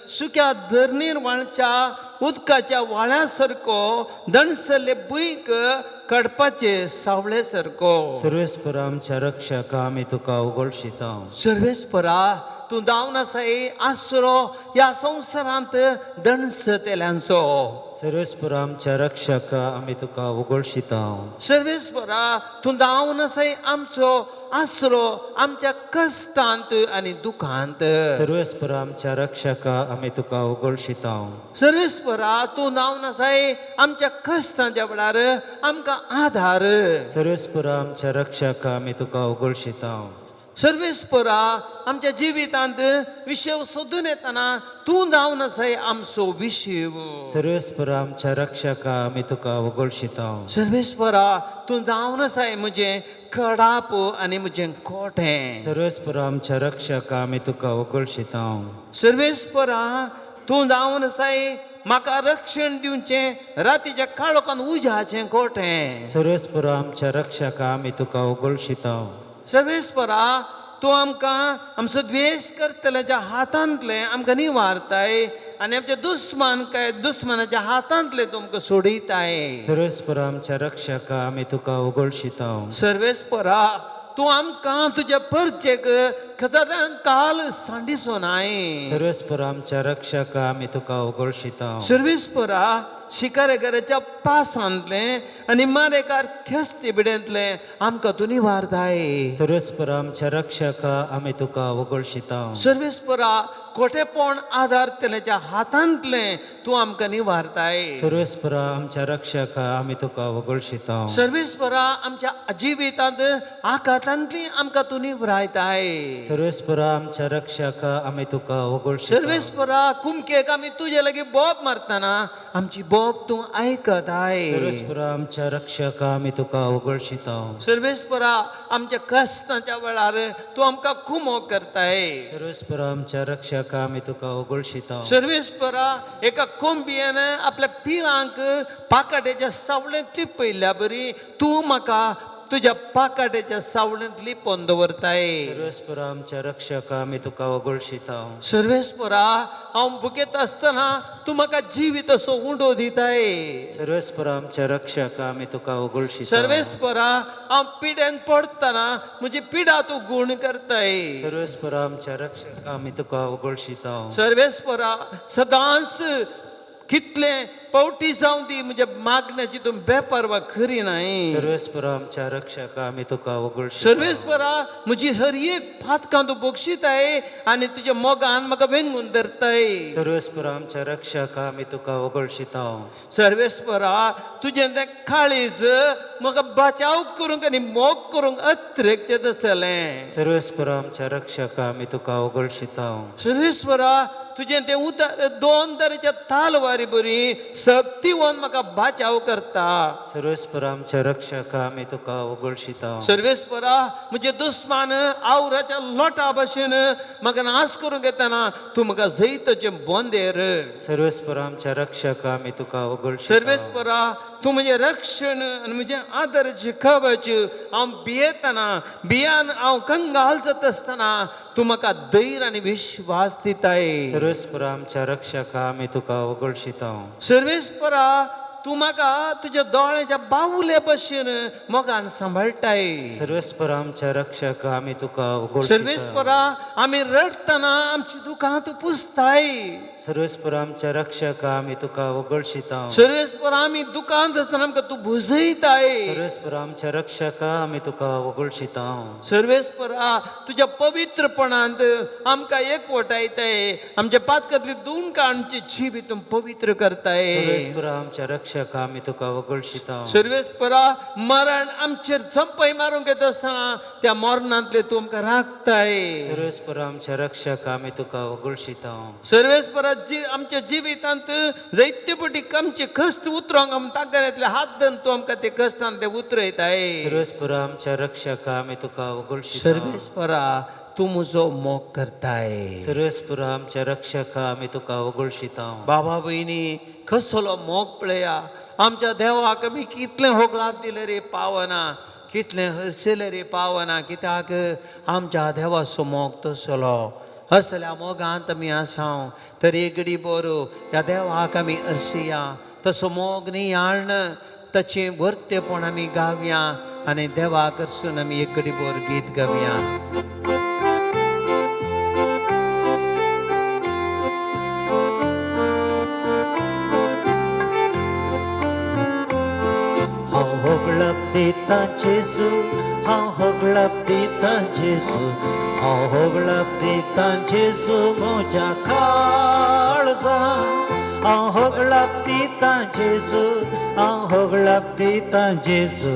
सुक्या धरणीर व्हाळच्या उदकाच्या व्हाळ्या सारको दणसल्ले भुंयक कडपाचे सावळे सारको. सर्वेस्पर आमच्या रक्षका, आमी तुका उगळशिता. सर्वेस्परा, तूं जावन आसाय आसरो ह्या संवसारांत दणसतेल्यांचो. सर्वेस्पर आमच्या रक्षका, आमी तुका उगळशिता. सर्वेस्परा, तूं जावन आसाय आमचो आसरो आमच्या कश्टांत आनी दुखांत. सर्वेस्पर आमच्या रक्षका, आमी तुका उगळशिता. सर्वेस्परा, तूं जावन आसाय आमच्या कश्टांच्या वेळार आमकां आधार. सर्वेस्पर आमच्या रक्षका, आमी तुका उगळशिता. सर्वेस्परा, आमच्या जिवितांत विशय सोदून येतना तूं जावन आसाय आमचो विशीव. सर्वेस्पर आमच्या रक्षका, आमी तुका उगळशिता. सर्वेस्परा, तूं जावन आसाय म्हजें कडाप आनी म्हजें कोटें. सर्वेस्पर आमच्या रक्षका, आमी तुका उगळशिता. सर्वेस्परा, तूं जावन आसाय म्हाका रक्षण दिवचें रातीच्या काळोखान उज्याचें कोटें. सर्वेस्पर आमच्या रक्षका, आमी तुका उगळशिता. सर्वेस्परा, तूं आमकां आमचो द्वेश करतल्याच्या हातांतलें आमकां निवारताय आनी आमच्या दुस्मान काय दुस्मनाच्या हातांतलें तूं आमकां सोडयताय. सर्वेस्पर आमच्या रक्षका, आमी तुका उगळशिता. सर्वेस्परा, तूं आमकां तुज्या परचेक खजादां काल सांडिसोनाय. सर्वेस्पर आमच्या रक्षका, आमी तुका उगळशिता. सर्वेस्परा, शिकारेकाराच्या पासांतलें आनी मारेकार खेस्ती बिडेंतलें आमकां तूं निवारताय. सर्वेस्पर आमच्या रक्षका, आमी तुका उगळशिता. सर्वेस्परा, खोटेपण आधार तेल्याच्या हातांतलें तूं आमकां निवारताय. सर्वेस्परा आमच्या रक्षका, आमी तुका उगळशिता. सर्वेस्परा, आमच्या जिवितांत आकातांतली आमकां तूं निवरायताय. सर्वेस्परा आमच्या रक्षका, आमी तुका उगळशिता. सर्वेस्परा, कुमकेक आमी तुजे लागीं बोब मारतना आमची बोब तूं आयकताय. सर्वेस्परा आमच्या रक्षका, आमी तुका उगळशिता. सर्वेस्परा, आमच्या कश्टांच्या वेळार तूं आमकां खुमो करताय. सर्वेस्परा आमच्या रक्षका, आमी तुका उगळशिता. सर्वेस्परा, एका कोंबयेन आपल्या पिलांक पाकाट्याच्या सावळेंत लिपयल्ल्या बरी तूं म्हाका तुज्या पाकाट्याच्या सावळेंत लिपोवन दवरताय. सर्वेस्परा आमच्या रक्षका, आमी तुका उगळशिता. सर्वेस्परा, हांव भुकेत आसतना तूं म्हाका जिवीत असो उंडो दिताय. सर्वेस्परा आमच्या रक्षका, आमी तुका उगळशिता. सर्वेस्परा, हांव पिड्यान पडटना म्हजी पिडा तूं गूण करताय. सर्वेस्परा आमच्या रक्षका, आमी तुका उगळशिता. सर्वेस्परा, सदांच कितले पावटी जावं दी म्हज्या मागण्याची तूं बेपर्वा करी नाय. सर्वेस्परा आमच्या रक्षका, आमी तुका उगळशिता. सर्वेस्परा, म्हजी हर एक पातकां तूं बक्षिताय आनी तुज्या मोगान म्हाका वेंगून धरताय. सर्वेस्परा आमच्या रक्षका, आमी तुका उगळशिता. सर्वेस्परा, तुजें तें काळीज म्हाका बचाव करूंक आनी मोग करूंक अतिरिक्त आसलें. सर्वेस्परा आमच्या रक्षका, आमी तुका उगळशिता. सर्वेस्परा, तुजें तें उतर दोन तरेच्या तालवारी बरी सक्ती होवन म्हाका बाचाव करता. सर्वेस्परा आमच्या रक्षका, आमी तुका उगळशिता. सर्वेस्परा, म्हजे दुस्मान आवराच्या लोटा भशेन म्हाका नाश करूंक येतना तूं म्हाका जैताचें बोंदेर. सर्वेस्परा आमच्या रक्षका, आमी तुका उगळशिता. सर्वेस्परा, तूं म्हजें रक्षण आनी म्हजें आदराचें कवच. हांव भियेतना भियान हांव कंगाल जाता आसतना तूं म्हाका धैर्य आनी विश्वास दिताय. सर्वेस्परा आमच्या रक्षका, आमी तुका उगळशिता. सर्वेस्परा, तूं म्हाका तुज्या दोळ्याच्या बावले भशेन मोगान सांबाळटाय. सर्वेस्परा आमच्या रक्षका, आमी तुका उगळशिता. सर्वेस्परा, आमी रडटना आमची दुकां तूं पुसताय. सर्वेस्परा आमच्या रक्षका, आमी तुका उगळशिता. सर्वेस्परा, आमी दुकांत आसतना आमकां तूं भुजयताय. सर्वेस्परा आमच्या रक्षका, आमी तुका उगळशिता. सर्वेस्परा, तुज्या पवित्रपणांत आमकां एकवटायताय. आमच्या पातकांतली दुमकां आमची जिवीत तूं पवित्र करताय. सर्वेस्परा आमच्या रक्षका, आमी तुका उगळशिता. सर्वेस्परा, मरण आमचेर संपय मारूंक येता आसतना त्या मरणांतले तूं आमकां राखताय. सर्वेस्परा आमच्या रक्षका, आमी तुका उगळशिता. सर्वेस्परा, जी आमच्या जिवितांत जायते पटी आमचे कश्ट उतरोंक आम ताकद हात धरून तूं आमकां ते कश्टान ते उतरयताय. सर्वेस्परा आमच्या रक्षका, आमी तुका उगळशिता. सर्वेस्परा, तूं म्हजो मोग करताय. सर्वेस्परा आमच्या रक्षका, आमी तुका उगळशिता. बाबा भयणी, कसलो मोग पळया आमच्या देवाक आमी कितलें होगलाप दिलें रे पावना, कितलें हरशिलें रे पावना, कित्याक आमच्या देवाचो मोग तसलो. असल्या मोगांत आमी आसा तरी घडी बरो ह्या देवाक आमी हरशिया. तसो मोग नियाळण, ताचें वर्तेपण आमी गावया आनी देवा कडसून आमी एकडी बोर गीत गावया. हांव होगळप दिता जेजू, हांव होगळप दिता जेजू, हांव होगळप दिता जेजू म्हज्या काळजा. हांव होगळप दिता जेजू, हांव होगळप दिता जेजू,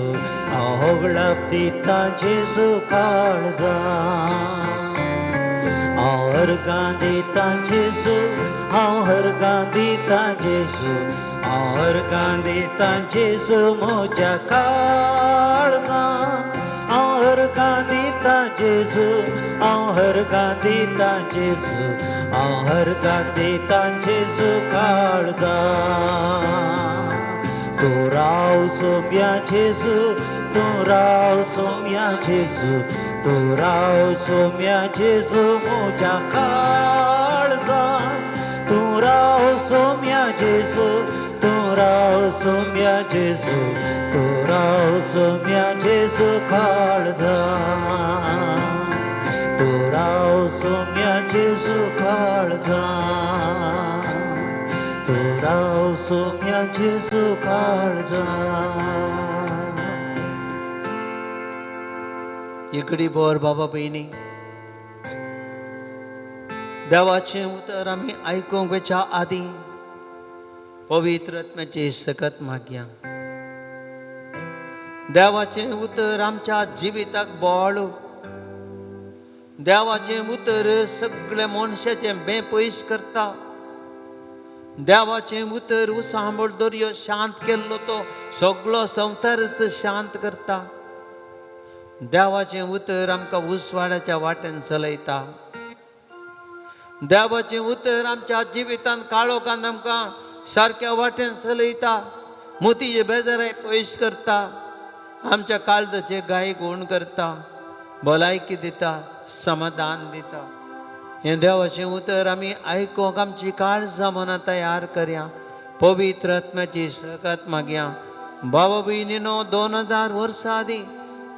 हांव होगळप दिता जेजू काळजा. हांव अर्गां दिता जेजू, हांव अर्गां दिता जेजू, हांव अर्गां दिता जेजू म्हज्या काळजा. हांव अर्गां दिता जेजू, हांव अर्गां दिता जेजू, हांव अर्गां दिता जेजू काळजा. तूं राव सोम्या जेजू, तूं राव सोम्या जेजू, तूं राव सोम्या जेजू म्हज्या काळजा. तूं राव सोम्या जेजू, तूं राव सोम्या जेजू, तूं राव सोम्या जेजू काळजा. तूं राव सोम्या जेजू काळजा, तूं राव सोम्या जेजू काळजा. इकडी बोर बाबा भयणी, देवाचें उतर आमी आयकूंक वयच्या आदीं पवित्र आत्म्याची सकत मागया. देवाचें उतर आमच्या जिविताक बळ, देवाचें उतर सगळे मनशाचें बें पयस करता. देवाचें उतर उसांबळ दर्यो शांत केल्लो तो सगळो संवसारच शांत करता. देवाचें उतर आमकां उजवाडाच्या वाटेन चलयता. देवाचें उतर आमच्या जिवितांत काळोखान आमकां सारक्या वाटेन चलयता. मोतीचे बेजाराय पयस करता, आमच्या काळजाचे गाय गूण करता, भलायकी दिता, समाधान दिता. हें देवाचें उतर आमी आयकूंक आमची काळजां मनां तयार करया. पवित्र आत्म्याची सकत मागया. बाबा भयणीनो, 2000 वर्सां आदीं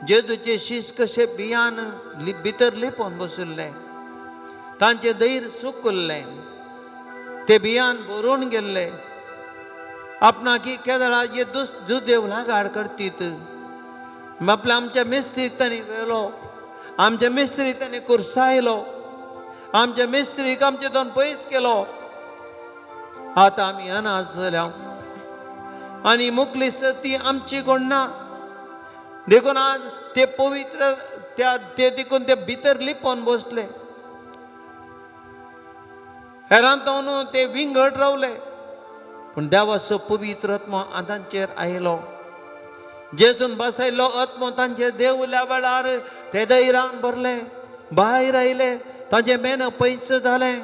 जेजूचे शीस कशे बियान भितर लिपोवन बशिल्ले, तांचें धैर्य सुकुल्लें, ते बियान भरून गेल्ले. आपणाक केदळा हे दुसदेव लागाड करतीत. आपल्या आमच्या मिस्त्रीक तांणी व्हेलो, आमच्या मिस्त्रीक तांणी कुर्सायलो, आमच्या मिस्त्रीक आमचे दोन पयस केलो. आतां आमी अनाज जाल्या आनी मुकली सती आमची कोण ना. देखून आज ते पवित्र त्या ते देखून ते भितर लिपोवन बसले, हेरांत ते विंगड रावले. पूण देवाचो पवित्र आत्मो तांचेर आयलो. जेजून बसयलो आत्मो तांचेर देवल्या वेळार ते दैरान भरले, भायर आयले, तांचें मेन पयस जालें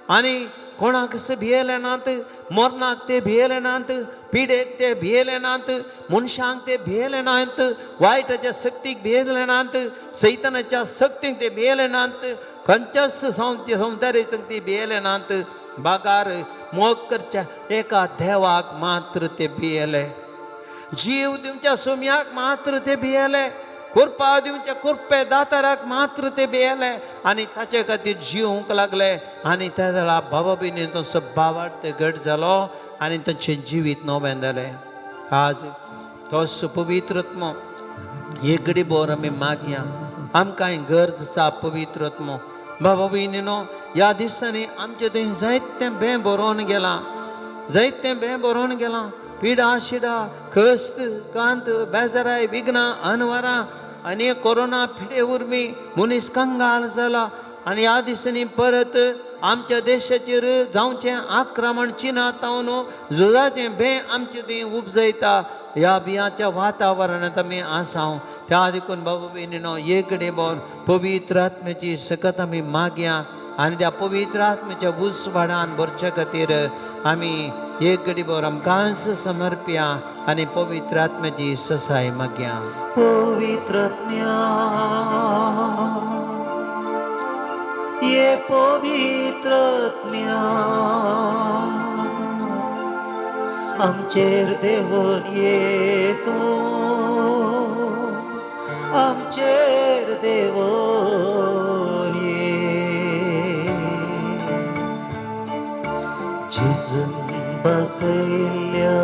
आनी कोणाक भियेले नात, मरणाक ते भियेले नात, पिडेक ते भियेले नात, मनशांक ते भियेले नात, वायटाच्या शक्तीक भियेले नात, सैतानाच्या शक्तीक ते भियेले नात, खंयच्याच संवसारीक ती भियेले नात. बागार मोग करच्या एका देवाक मात्र ते भियेले, जीव दिवच्या सोम्याक मात्र ते भियेले, कुरपा दिवच्या कुरपे दाताराक मात्र ते भियेले आनी ताचे खातीर जिवंक लागले. आनी त्या वेळार बाबा भयणीन तांचो भावार्थ घट जालो आनी तांचें जिवीत नवें जालें. आज तोच पवित्र आत्मो एक बोर आमी मागया. आमकां गरज आसा पवित्र आत्मो. बाबा भयणीनो, ह्या दिसांनी आमचें थंय जायतें बें बरोवन गेलां, जायतें बें बरोवन गेलां. पिडा शिडा, कश्ट, कांत, बेजाराय, विघ्नां, अनवरां आनी कोरोना पिडे वरवीं मनीस कंगाल जाला. आनी ह्या दिसांनी परत आमच्या देशाचेर जावचें आक्रमण चिना तावन झुजाचें बें आमचें थंय उपजयता. ह्या बियांच्या वातावरणांत आमी आसा. त्या देखून बाबा भयणीनो, एक कडेन बोर पवित्र आत्म्याची सकत आमी मागया आनी त्या पवित्र आत्म्याच्या उजवाडान भरचे खातीर आमी एक घडी बोर आमकांच समर्पया आनी पवित्र आत्म्याची ससाय मागया. पवित्र आत्म्या, ये पवित्र आत्म्या, आमचेर देवून ये तूं, आमचेर देवून ये. जेजून बसयल्ल्या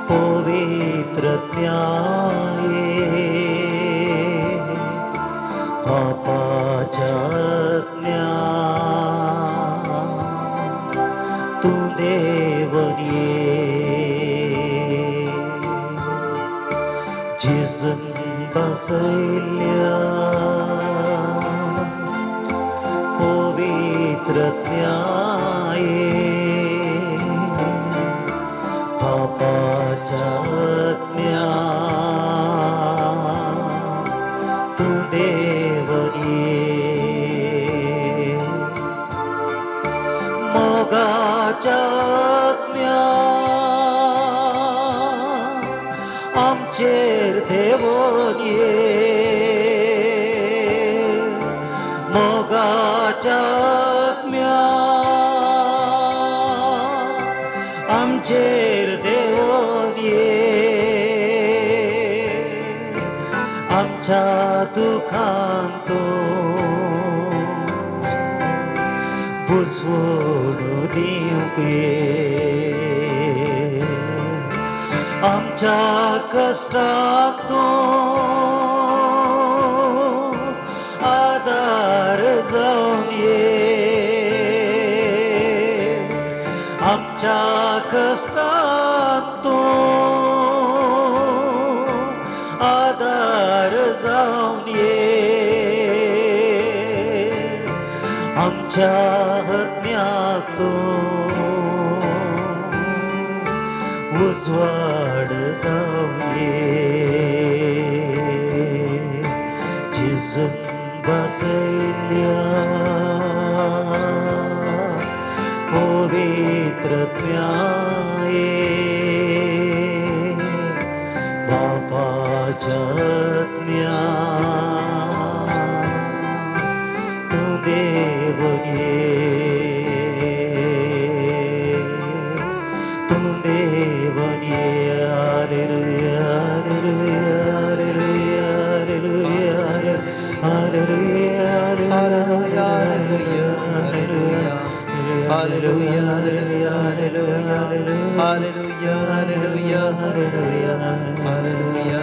पवित्र ज्ञाये, पापाच्या ज्ञान तूं देवन ये. जेजून बसयल्ल्या पवित्र ज्ञाये, पापाच्या ज्ञान तूं देवन ये. मोगाच्या ज्ञान आमचेर देवन ये, मोगाच्या ज्ञान आमचेर देवन ये. आमच्या दुखांत तूं बुजवण दिवंक ये, आमच्या कश्टाक तूं आदार जावन ये, आमच्या कश्टाक तूं आदार जावन ये. आमच्या हत्न्याक तूं उजवाड जावन ये. जेजून बसयल्ल्या पवित्र ज्ञाये, बापाच्या ज्ञान तूं देवन ये, तूं देवन ये. Hallelujah, hallelujah, hallelujah, hallelujah, hallelujah, hallelujah, hallelujah, hallelujah, hallelujah, hallelujah, hallelujah, hallelujah.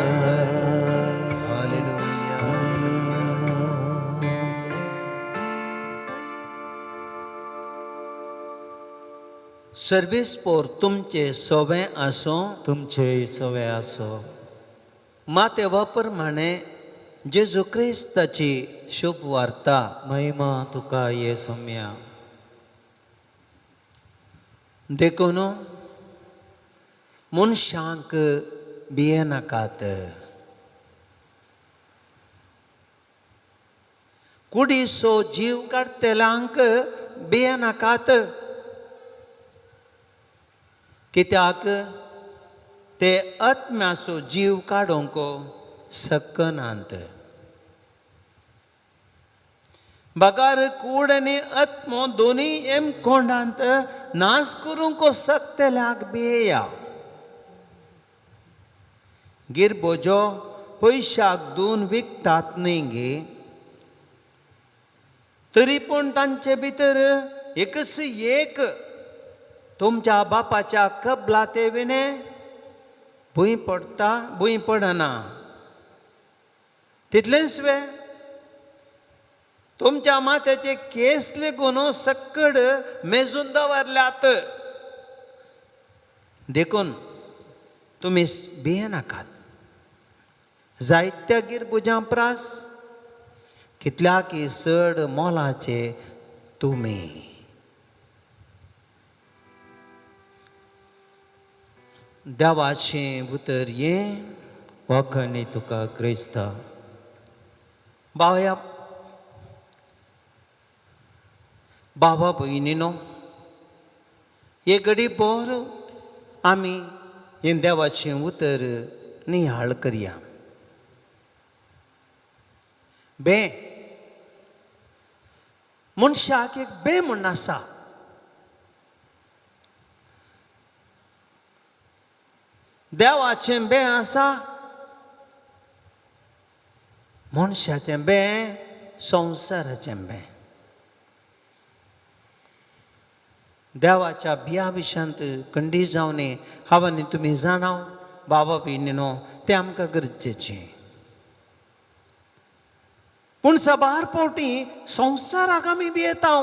Service पोर तुमचे सोवे आसो, तुमचे सवे आसो. मातेवा प्रमाणे जेजू क्रिस्ताची शुभ वार्ता. महिमा तुका ये सोम्या. देखून मनशांक भियेनाकात. कुडीचो जीव काडटल्यांक भियेनाकात, कित्याक ते आत्म्याचो जीव काडूंक शकनात. बगार कूड आनी आत्मो दोनूय एमकोंडांत नाश करूंक शकतल्याक भियेया. गिरबोजो पयशाक दोन विकतात न्ही गे, तरी पूण तांचे भितर एकच एक तुमच्या बापाच्या कबलाते विणे भूंय पडटा, भूंय पडना. तितलेंच वे तुमच्या माथ्याचे केस लेगून सक्कड मेजून दवरल्यात. देखून तुमी भियेनाकात. जायत्या गिरबुजां प्रास कितल्याकी चड मोलाचे तुमी. देवाचें उतर हें वाखाणी तुका क्रिस्ता. बावया बाबा भयणीनो, हे घडी भर आमी हें देवाचें उतर निहाळ करया. बे मनशाक एक बे म्हूण आसा. देवाचें बें आसा, मनशाचें बें, संवसाराचें बें. देवाच्या बिया विशांत खंडीत जावन हांव आनी तुमी जाणाव बाबा भयणीनो, तें आमकां गरजेचें. पूण साबार फावटी संवसाराक आमी भियेता.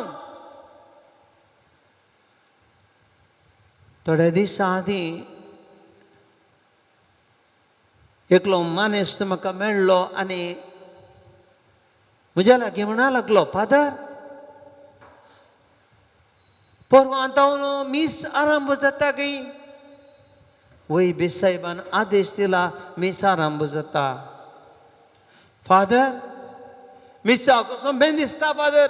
थोड्या दिसां आदीं एकलो मानेस्त म्हाका मेळ्ळो आनी म्हज्या लागीं म्हणा लागलो, फादर परवां आतां मीस आरंभ जाता गी? वय बेसायबान आदेश दिला मीस आरंभ जाता. फादर मिसाक कसो बें दिसता फादर,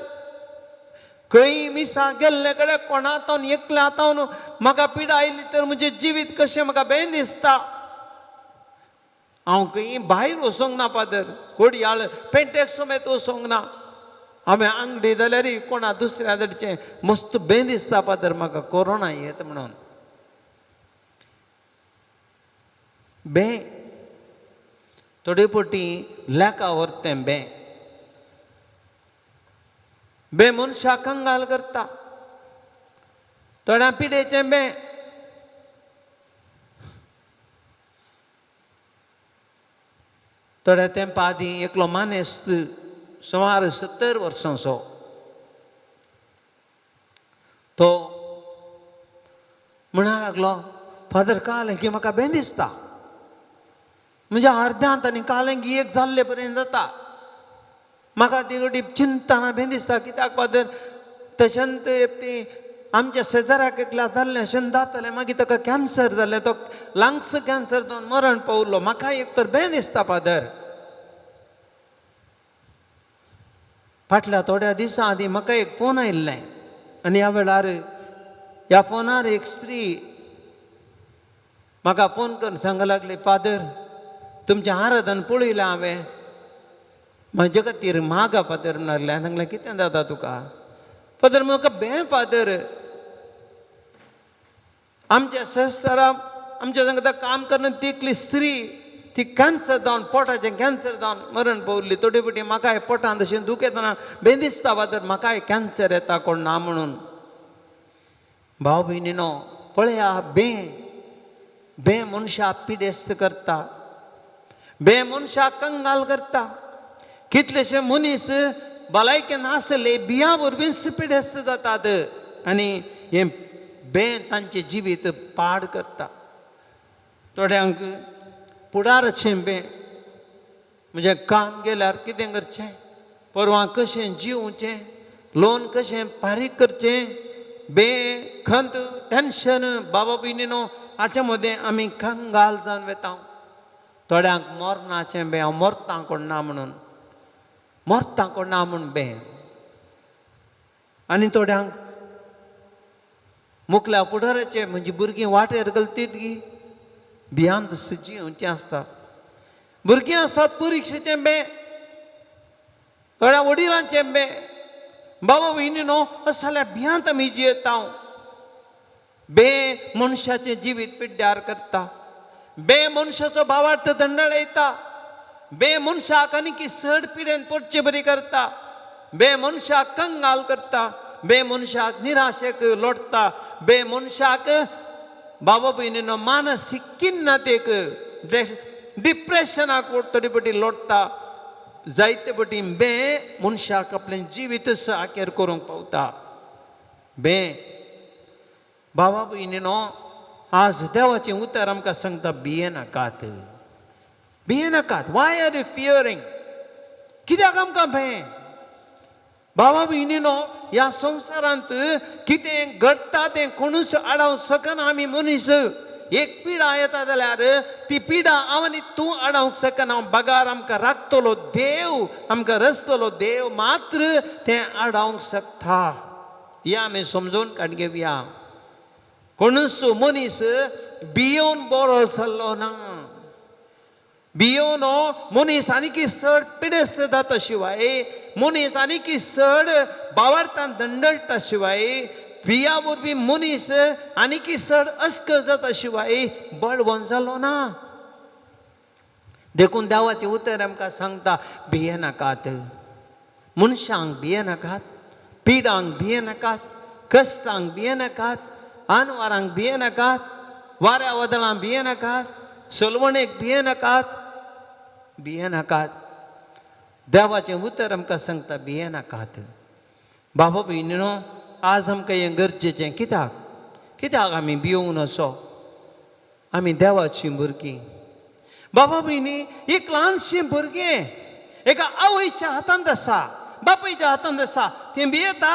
खंय मिसा गेल्ले कडेन कोणांत एकल्या आतां म्हाका पिडा आयली तर म्हजें जिवीत कशें म्हाका बें दिसता. हांव खंय भायर वचोंक ना फादर, कोडयाळ पेंटेक समेत वचोंक ना. हांवें आंगडी जाल्यार कोणा दुसऱ्या धडचें मस्त बें दिसता फादर, म्हाका कोरोना येत म्हणून बें. थोडे पटी लेका व्हरतें बें, बें मनशाक कंगाल करता. थोड्या पिडेचें बें, थोड्या तेंपा आदीं एकलो मानेस्त सुमार 70 वर्सांचो तो म्हणा लागलो, फादर काल की म्हाका बें दिसता, म्हज्या अर्द्यांत आनी कालेंगी एक जाल्ले पर्यंत जाता, म्हाका ती घडी चिंतना बें दिसता. कित्याक फादर तशेंच एकटी आमच्या शेजाऱ्याक एकल्या जाल्लें अशें जातलें, मागीर ताका कॅन्सर जालें, तो लंग्स कॅन्सर जावन मरण पावलो, म्हाका एक तर बें दिसता फादर. फाटल्या थोड्या दिसां आदीं म्हाका एक फोन आयिल्लें आनी ह्या वेळार ह्या फोनार एक स्त्री म्हाका फोन करून सांगूंक लागली, फादर तुमचें आराधन पळयलें हांवें, म्हजे खातीर मागा फादर म्हणलें. हांवें सांगलें कितें जाता तुका फादर? म्हाका बें फादर, आमच्या शेजारा आमच्या सांगता काम करून ती एकली स्त्री ती कॅन्सर जावन पोटाचें कॅन्सर जावन मरण पावली. थोडे फावटी म्हाकाय पोटांत अशें दुखयतना बें दिसता फादर, म्हाकाय कॅन्सर येता कोण ना म्हणून. भाव भयणीनो पळया, बें बें मनशाक पिडेस्त करता, बें मनशाक कंगाल करता. कितलेशे मनीस भलायकेन आसले बियां वरवींच पिडेस्त जातात आनी हें बें तांचें जिवीत पाड करता. थोड्यांक फुडाराचें बें, म्हजें काम गेल्यार कितें करचें, परवां कशें जिवचें, लोन कशें फारीक करचें, बें खंत टेंशन बाबा भयणीनो हाचे मदें आमी कंगाल जावन वता. थोड्यांक मरणाचें बें, हांव मरतां कोण ना म्हणून, मरतां कोण ना म्हूण बें. आनी थोड्यांक मुखल्या फुडाराचें, म्हजी भुरगीं वाटेर घालतीत गी, भियांत जिवचें आसता. भुरगीं आसात परिक्षेचें बें, थोड्या वडिलांचें बें. बाबा भयणीनो अशें जाल्यार भियांत आमी जियेता. बें मनशाचें जिवीत पिड्ड्यार करता, बें मनशाचो भावार्थ दंडळयता, बें मनशाक आनीक चड पिडेन पडचे बरी करता, बें मनशाक कंगाल करता, बें मनशाक निराशेक लोटता, बें मनशाक बाबा भयणीनो मानसीक किन्नतेक डिप्रेशनाक थोडी फावटी लोटता. जायते फावटी बें मनशाक आपलें जिवीत आखेर करूंक पावता. बें बाबा भयणीनो आज देवाचें उतर आमकां सांगता, भियेनाकात, भियेनाकात. Why are you fearing? कित्याक आमकां भें? बाबा भयणीनो ह्या संवसारांत कितें घडटा तें कोणूच आडावंक शकना. आमी मनीस एक पिडा येता जाल्यार ती पिडा हांव आनी तूं आडावंक शकना. बगार आमकां राखतलो देव, आमकां रचतलो देव मात्र तें आडावंक शकता. हें आमी समजून काड घेवया. कोणूच मनीस भियोवन बरो जाल्लो ना. भियोवन मनीस आनीक चड पिडेस्त जाता शिवाय, मनीस आनीक चड बावार्थान दंडळटा शिवाय बिया वरवीं मनीस आनीकी चड अस्कर जाता शिवाय बळवंत जालो ना. देखून देवाचें उतर आमकां सांगता, भियेनाकात, मनशांक भियेनाकात, पिडांक भियेनाकात, कश्टांक भियेनाकात, आनवारांक भियेनाकात, वाऱ्या वदळांक भियेनाकात, सलवणेक भियेनाकात, भियेनाकात. देवाचें उतर आमकां सांगता भियेनाकात. बाबा भयणीनो, आज आमकां हें गरजेचें. कित्याक कित्याक आमी भियोवन असो? आमी देवाचीं भुरगीं. बाबा भयणी, एक ल्हानशें भुरगें एका आवयच्या हातांत आसा, बापायच्या हातांत आसा, तें भियेता.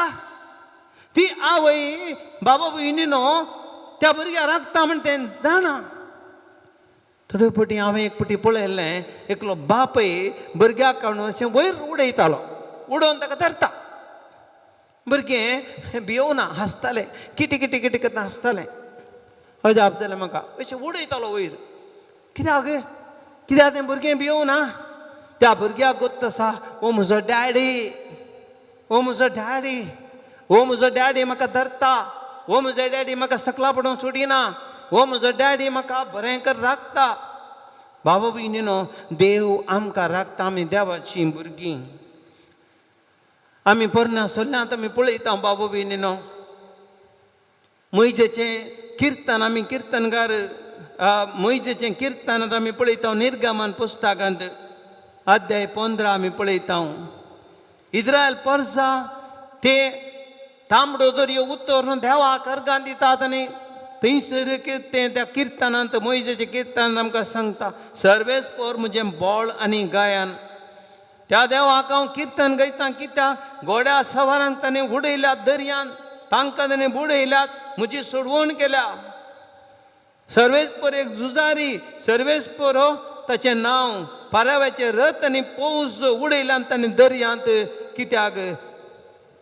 ती आवय बाबा भयणीनो त्या भुरग्याक राखता म्हण तें जाणा. थोडे फावटी हांवें एक फावटी पळयल्लें, एकलो बापूय भुरग्याक काडून अशें वयर उडयतालो, उडोवन ताका धरता. भुरगें भियोवना, हांसतालें, किटी किटी किटी करून हांसतालें. अजाप जालें म्हाका, अशें उडयतालो वयर. कित्याक कित्याक तें भुरगें भियोवना? त्या भुरग्याक गोत्त आसा, हो म्हजो डॅडी, हो म्हजो डॅडी, हो म्हजो डॅडी म्हाका धरता, हो म्हजो डॅडी म्हाका सकला पडूंक सोडिना, हो म्हजो डॅडी म्हाका बरें कर राखता. बाबा भयणीनो, देव आमकां राखता, आमी देवाचीं भुरगीं. आमी पोरण्या सोल्ल्यांत आमी पळयता बाबा भयणीनो, मोयजेचें किर्तन, आमी किर्तनकार मोयजेचें किर्तनांत आमी पळयता, निर्गमन पुस्तकांत अध्याय 15 आमी पळयता, इस्रायल परसा ते तांबडो दर्यो उतरून देवाक अर्गां दितात आनी थंयसर तें त्या किर्तनांत, मोयजेच्या किर्तनांत आमकां सांगता, सर्वेस्पोर म्हजें बोळ आनी गायन, त्या देवाक हांव किर्तन गायता. कित्याक घोड्या सवारांक ताणें उडयल्यात दर्यान, तांकां ताणें बुडयल्यात, म्हजी सोडवण केल्या. सर्वेस्पोर एक झुजारी, सर्वेस्पोर ताचें नांव, पाराव्याचें रथ आनी पौज उडयल्यान ताणें दर्यांत. कित्याक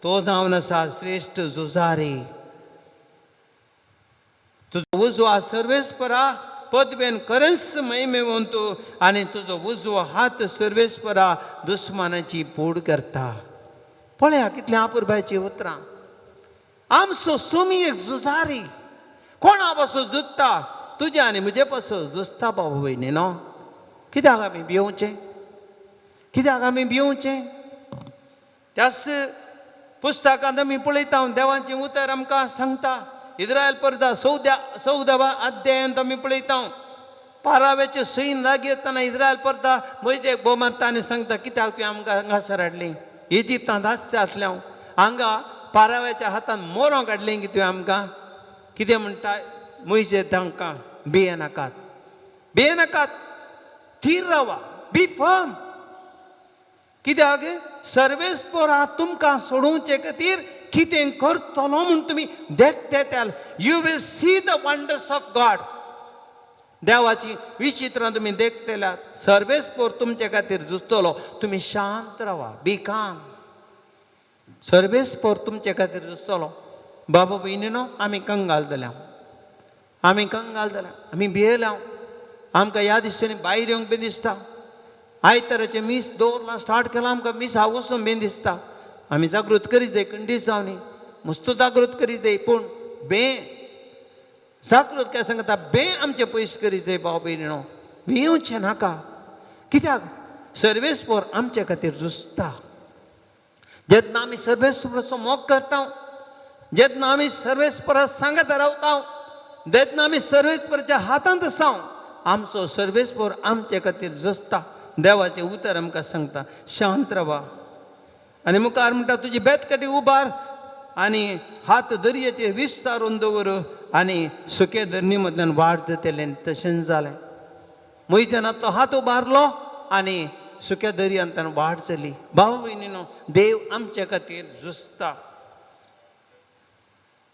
तो जावन आसा श्रेश्ठ झुजारी. तुजो उजवा सर्वेस्परा पदवेन खरेंच महिमेवंत आनी तुजो उजवो हात सर्वेस्परा दुस्मानाची पूड करता. पळया कितल्या अपुरबायचीं उतरां. आमचो सोमी एक झुजारी, कोणा पासून झुजता? तुज्या आनी म्हजे पासून झुजता बाबा भयणी न्हू. कित्याक आमी भियोवचें? कित्याक आमी भियोवचें? त्याच पुस्तकांत आमी पळयता, देवाचें उतर आमकां सांगता, इस्रायल परदा 14व्या अध्यायांत आमी पळयता, पाराव्याचे सैन लागीं येतना इस्रायल परदा मोयजेक भोव मारता आनी सांगता, कित्याक तुवें आमकां हांगासर हाडली? इजिप्तांत आसते आसले हांव, हांगा पाराव्याच्या हातान मोरों काडलें की तुवें आमकां? कितें म्हणटा मोयजे तांकां? भियेनाकात, भियेनाकात, थीर रावा, बी फर्म. कित्याक सर्वेस्पोरा तुमकां सोडोवचे खातीर कितें करतलो म्हूण तुमी देखते त्या. You will see the wonders of God. देवाची विचित्रां तुमी देखतल्या. सर्वेस्पोर तुमचे खातीर झुजतलो, तुमी शांत रावा, बी काम. सर्वेस्पोर तुमचे खातीर झुजतलो. बाबा भयणीनो, आमी कंगाल जाल्या, आमी कंगाल जाल्या, आमी भियेल्या. आमकां ह्या दिसांनी भायर येवंक बी दिसता. आयताराचें मीस दवरलां, स्टार्ट केलां, आमकां मीस वचूंक बीन दिसता. आमी जागृत करीत जाय, खंडीत जावनी मस्त जागृत करीत जाय. पूण बे जागृत काय सांगता, बे आमचें पयस करीत जाय. भाव भयणीनो, भियेवचें नाका. कित्याक सर्वेस्पोर आमचे खातीर झुजता. जेन्ना आमी सर्वेस्पोराचो मोग करता, जेन्ना आमी सर्वेस्पोरा सांगत रावता, जेन्ना आमी सर्वेस्पोराच्या हातांत आसा, आमचो सर्वेस्पोर आमचे खातीर झुजता. देवाचें उतर आमकां सांगता, शांत रावा. आनी मुखार म्हणटा, तुजी बेतकटी उबार आनी हात दर्याचेर विस्तारून दवर आनी सुके धरणी मदल्यान वाट जातलें. तशेंच जालें. मोयजेन तो हात उबारलो आनी सुक्या दर्यांतल्यान वाट जाली. भाव भयणीनो, देव आमचे खातीर झुजता.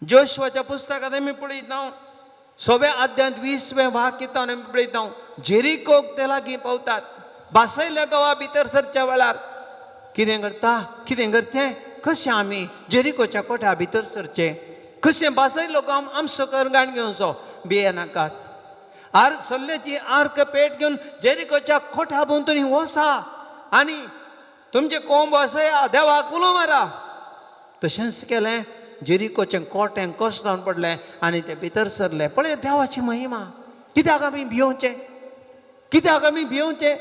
जोशवाच्या पुस्तकांत आमी पळयता, 6व्या अध्यायांत 20वें वाक्य आमी पळयता, जेरिकोक ते लागीं पावतात. बासयल्या गांवा भितर सरच्या वेळार कितें करता? कितें करचें? कशें आमी जेरिकोच्या कोठ्या भितर सरचें? कशें बासयलो गांव आमचो करगाण घेवचो? भियेनाकात. आर सल्ल्याची आर्क पेट घेवन जेरिकोच्या कोठ्या भोंवतणी वसा आनी तुमचे कोंब वसया, देवाक उलो मारा. तशेंच केलें. जेरिकोचें कोटें कोसळोन पडलें आनी ते भितर सरले. पळय देवाची महिमा. कित्याक आमी भियोवचें? कित्याक आमी भियोवचें?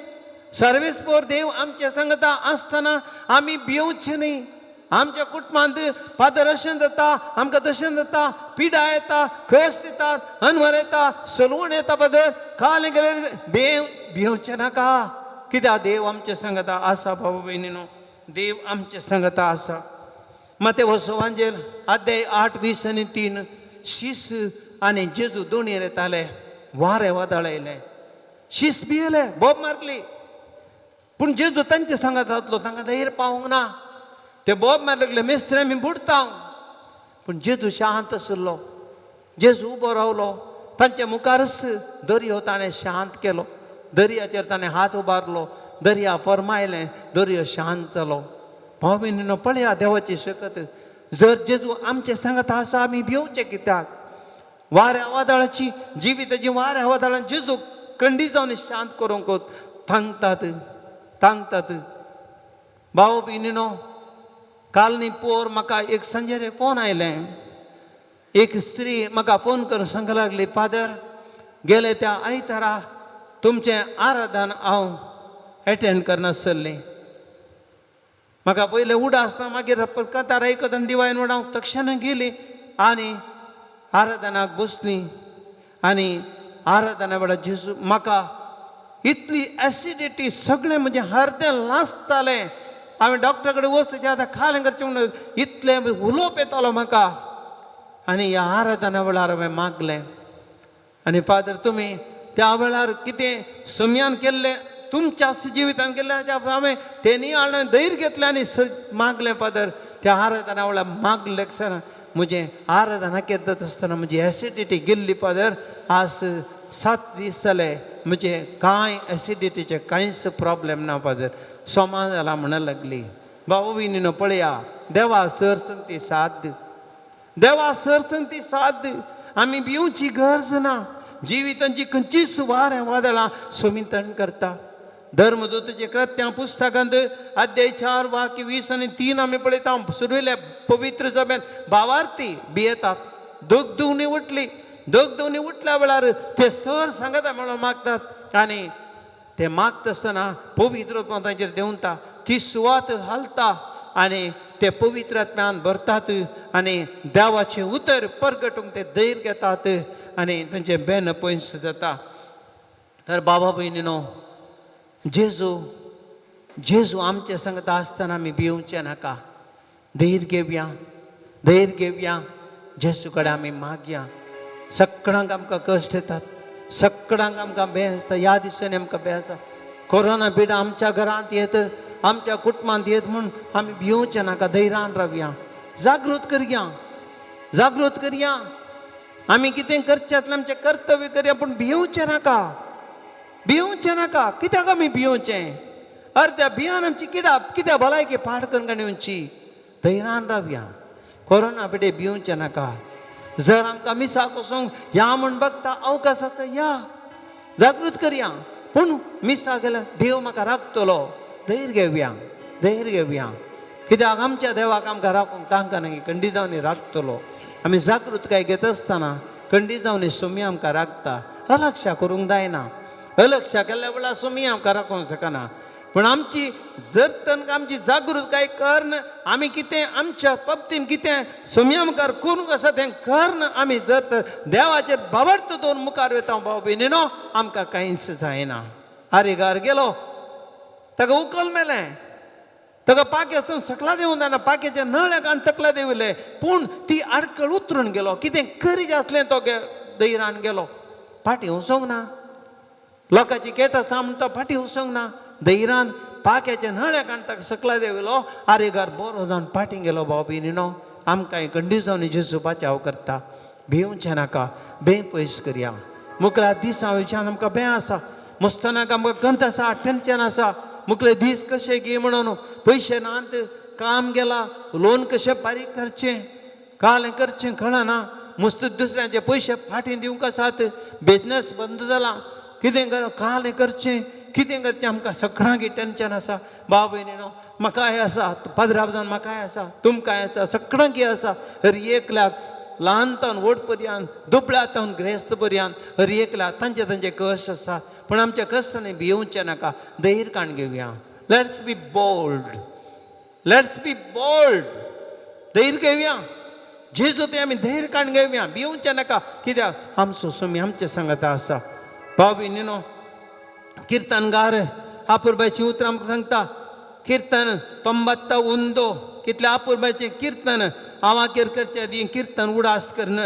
सर्वेस्पोर देव आमचे सांगता आसतना आमी भियोवचें न्ही. आमच्या कुटुंबांत फादर अशें जाता, आमकां तशें जाता, पिडा येता, कश्ट येता, अनवर येता, सलवण येता, फादर काल गेल्यार भियोवचें नाका. कित्याक देव आमचे सांगता आसा. बाबा भयणीनो, देव आमचे सांगता आसा. माते सुवांजेर अध्याय 8 20 आनी 3. शीस आनी जेजू दोणयेर येताले, वारें वादळ येयलें, शीस भियेले, बोब मारली, पूण जेजू तांचे सांगात जातलो, तांकां धैर्य पावूंक ना. ते बोब मार लागले, मेस्त्री आमी बुडटा. पूण जेजू शांत आशिल्लो. जेजू उबो रावलो, तांच्या मुखारच दर्यो ताणें शांत केलो. दर्याचेर ताणें हात उबारलो, दर्या फरमायलें, दर्यो शांत जालो. भाव भयणीनो, पळया देवाची शकत. जर जेजू आमचे सांगत आसा, आमी भिवचें कित्याक? वाऱ्या वादळाची जिविताची वाऱ्या वादळान जेजू कंडी जावन शांत करूंक थांगतात थांगतात. भाव भयणीनो, काल न्ही पोर म्हाका एक सांजेर फोन आयलें. एक स्त्री म्हाका फोन करून सांगपाक लागली, फादर गेले त्या आयतारा तुमचें आराधन हांव एटेंड करनासलें. म्हाका पयलें उडा आसतना मागीर कतार आयकत आनी डिवायन म्हूण हांव तक्षणा गेली आनी आराधनाक बसली. आनी आराधना वेळार जेजू म्हाका इतली एसिडिटी, सगळें म्हजें हरदें लासतालें. हांवें डॉक्टर कडेन वचचें आतां खालें करचें म्हणून इतलें उलोवप येतालो म्हाका. आनी ह्या आराधना वेळार हांवें मागलें, आनी फादर तुमी त्या वेळार कितें सम्यान केल्लें तुमच्या जिवितान केल्लें हांवें तें नियाळ्ळें, धैर्य घेतलें आनी मागलें फादर. त्या आराधना वेळार मागलें आसतना म्हजें आराधना करता आसतना म्हजी एसिडिटी गेल्ली फादर. आज 7 दीस जाले म्हजे कांय एसिडिटीचे कांयच प्रॉब्लेम ना फादर. सोमा जाला म्हणूंक लागली. बाबा भयणीनो, पळया देवा सर संगती साथ, देवा सर संगती साथ. आमी भिवची गरज ना. जिवितांची खंयचीच वारें वादळां सोमितण करता. धर्मदूताचे कृत्यां पुस्तकांत अध्याय 4 वाक्य 20 आनी 3 आमी पळयता. सुर्वेल्या पवित्र सभेंत भावार्थी भियेतात, दगदुवणी उठली. दगदुवणी उठल्या वेळार ते सर सांगता म्हणून मागतात आनी ते मागता आसतना पवित्र आत्मा तांचेर देंवता, ती सुवात हालता आनी ते पवित्र आत्म्यान भरतात आनी देवाचें उतर परगटूंक ते धैर्य घेतात आनी तांचें बेन पयस जाता. तर बाबा भयणीनो, जेजू जेजू आमचे सांगता आसतना आमी भिवचें नाका. धैर्य घेवया, धैर्य घेवया, जेजू कडेन आमी मागया. सगळ्यांक आमकां कश्ट येतात, सगळ्यांक आमकां बें आसता. ह्या दिसांनी आमकां बें आसा. कोरोना पिडा आमच्या घरांत येत, आमच्या कुटुंबांत येत म्हूण आमी भिवचें नाका. धैर्यान रावया, जागृत करया, जागृत करया. आमी कितें करचें आसलें आमचें कर्तव्य करया, पूण भिवचें नाका, भिवचें नाका. कित्याक आमी भिवचें? अर्द्या भियान आमची किड्या कित्याक भलायकी पाड करून येवची. धैर्यान रावया, कोरोना पिडे भिवचें नाका. जर आमकां मिसाक वचूंक या म्हूण बघता अवकाश आसा, या जागृत करया. पूण मिसाक गेल्यार देव म्हाका राखतलो. धैर्य घेवया, धैर्य घेवया. कित्याक आमच्या देवाक आमकां राखूंक तांकां न्ही खंडितांनी राखतलो. आमी जागृतकाय घेत आसतना खंडितांनी सुमी आमकां राखता. अलक्षा करूंक जायना. अलक्षा केल्ल्या वेळार सुमी आमकां राखूंक शकना. पूण आमची जर तर आमची जागृतकाय करून आमी कितें आमच्या बाबतीन कितें सुमया मुखार करूंक आसा तें करून आमी जर तर देवाचेर भावार्थ दवरून मुखार वता भाव भयणीनो, आमकां कांयच जायना. आरेगार गेलो, ताका उकल मेलें, ताका पाखें आसतना सकला देंवूंक जायना, पाख्याच्या नळ्याक आनी सकला देंविल्लें, पूण ती आडखळ उतरून गेलो. कितें करीत आसलें तो दैरान गेलो, फाटीं वचोंक ना. लोकांची केट आसा म्हूण तो फाटीं वचोंक ना. दैरान पाख्याच्या नळ्याक आनी ताका सकला देंविलो. आरेगार बरो जावन फाटीं गेलो. भाव भयणीनो, आमकां कंडिजांनी जेजू बचाव करता. भिवचें नाका, बें पयस करया. मुखल्या दिसां वयच्यान आमकां बें आसा, मुस्तानाक आमकां गंत आसा, टेंशन आसा. मुखले दीस कशे गे म्हणून पयशे नात, काम गेला, लोन कशें फारीक करचें, काल करचें कळना. मुस्त दुसऱ्यांचे पयशे फाटीं दिवंक आसात, बिजनेस बंद जाला, कितें कर काल करचें कितें करचें आमकां सगळ्यांक टेंशन आसा. भाव भयणीनो, म्हाकाय आसा, पाद्राब जावन म्हाकाय आसा, तुमकांय आसा, सगळ्यांक आसा. हर एकल्याक ल्हान तावन व्हड पर्यंत, दुबळ्या तावन ग्रेस्त पर्यंत, हर एकल्याक तांचे तांचे कश्ट आसा. पूण आमच्या कश्टांनी भियोवचें नाका, धैर्य काण घेवया. Let's be bold, let's be bold. धैर्य घेवया, जेजू ते आमी धैर्य काण घेवया, भियोवचें नाका. कित्याक आमचो स्वामी आमचे सांगता आसा. भाव भयणीनो, किर्तनगार आपुरबायची उतरां आमकां सांगता. किर्तन तोंबात्ता उंदो, कितल्या आपुरबायचें किर्तन. हांव आखेर करचे आदीं किर्तन उडास करन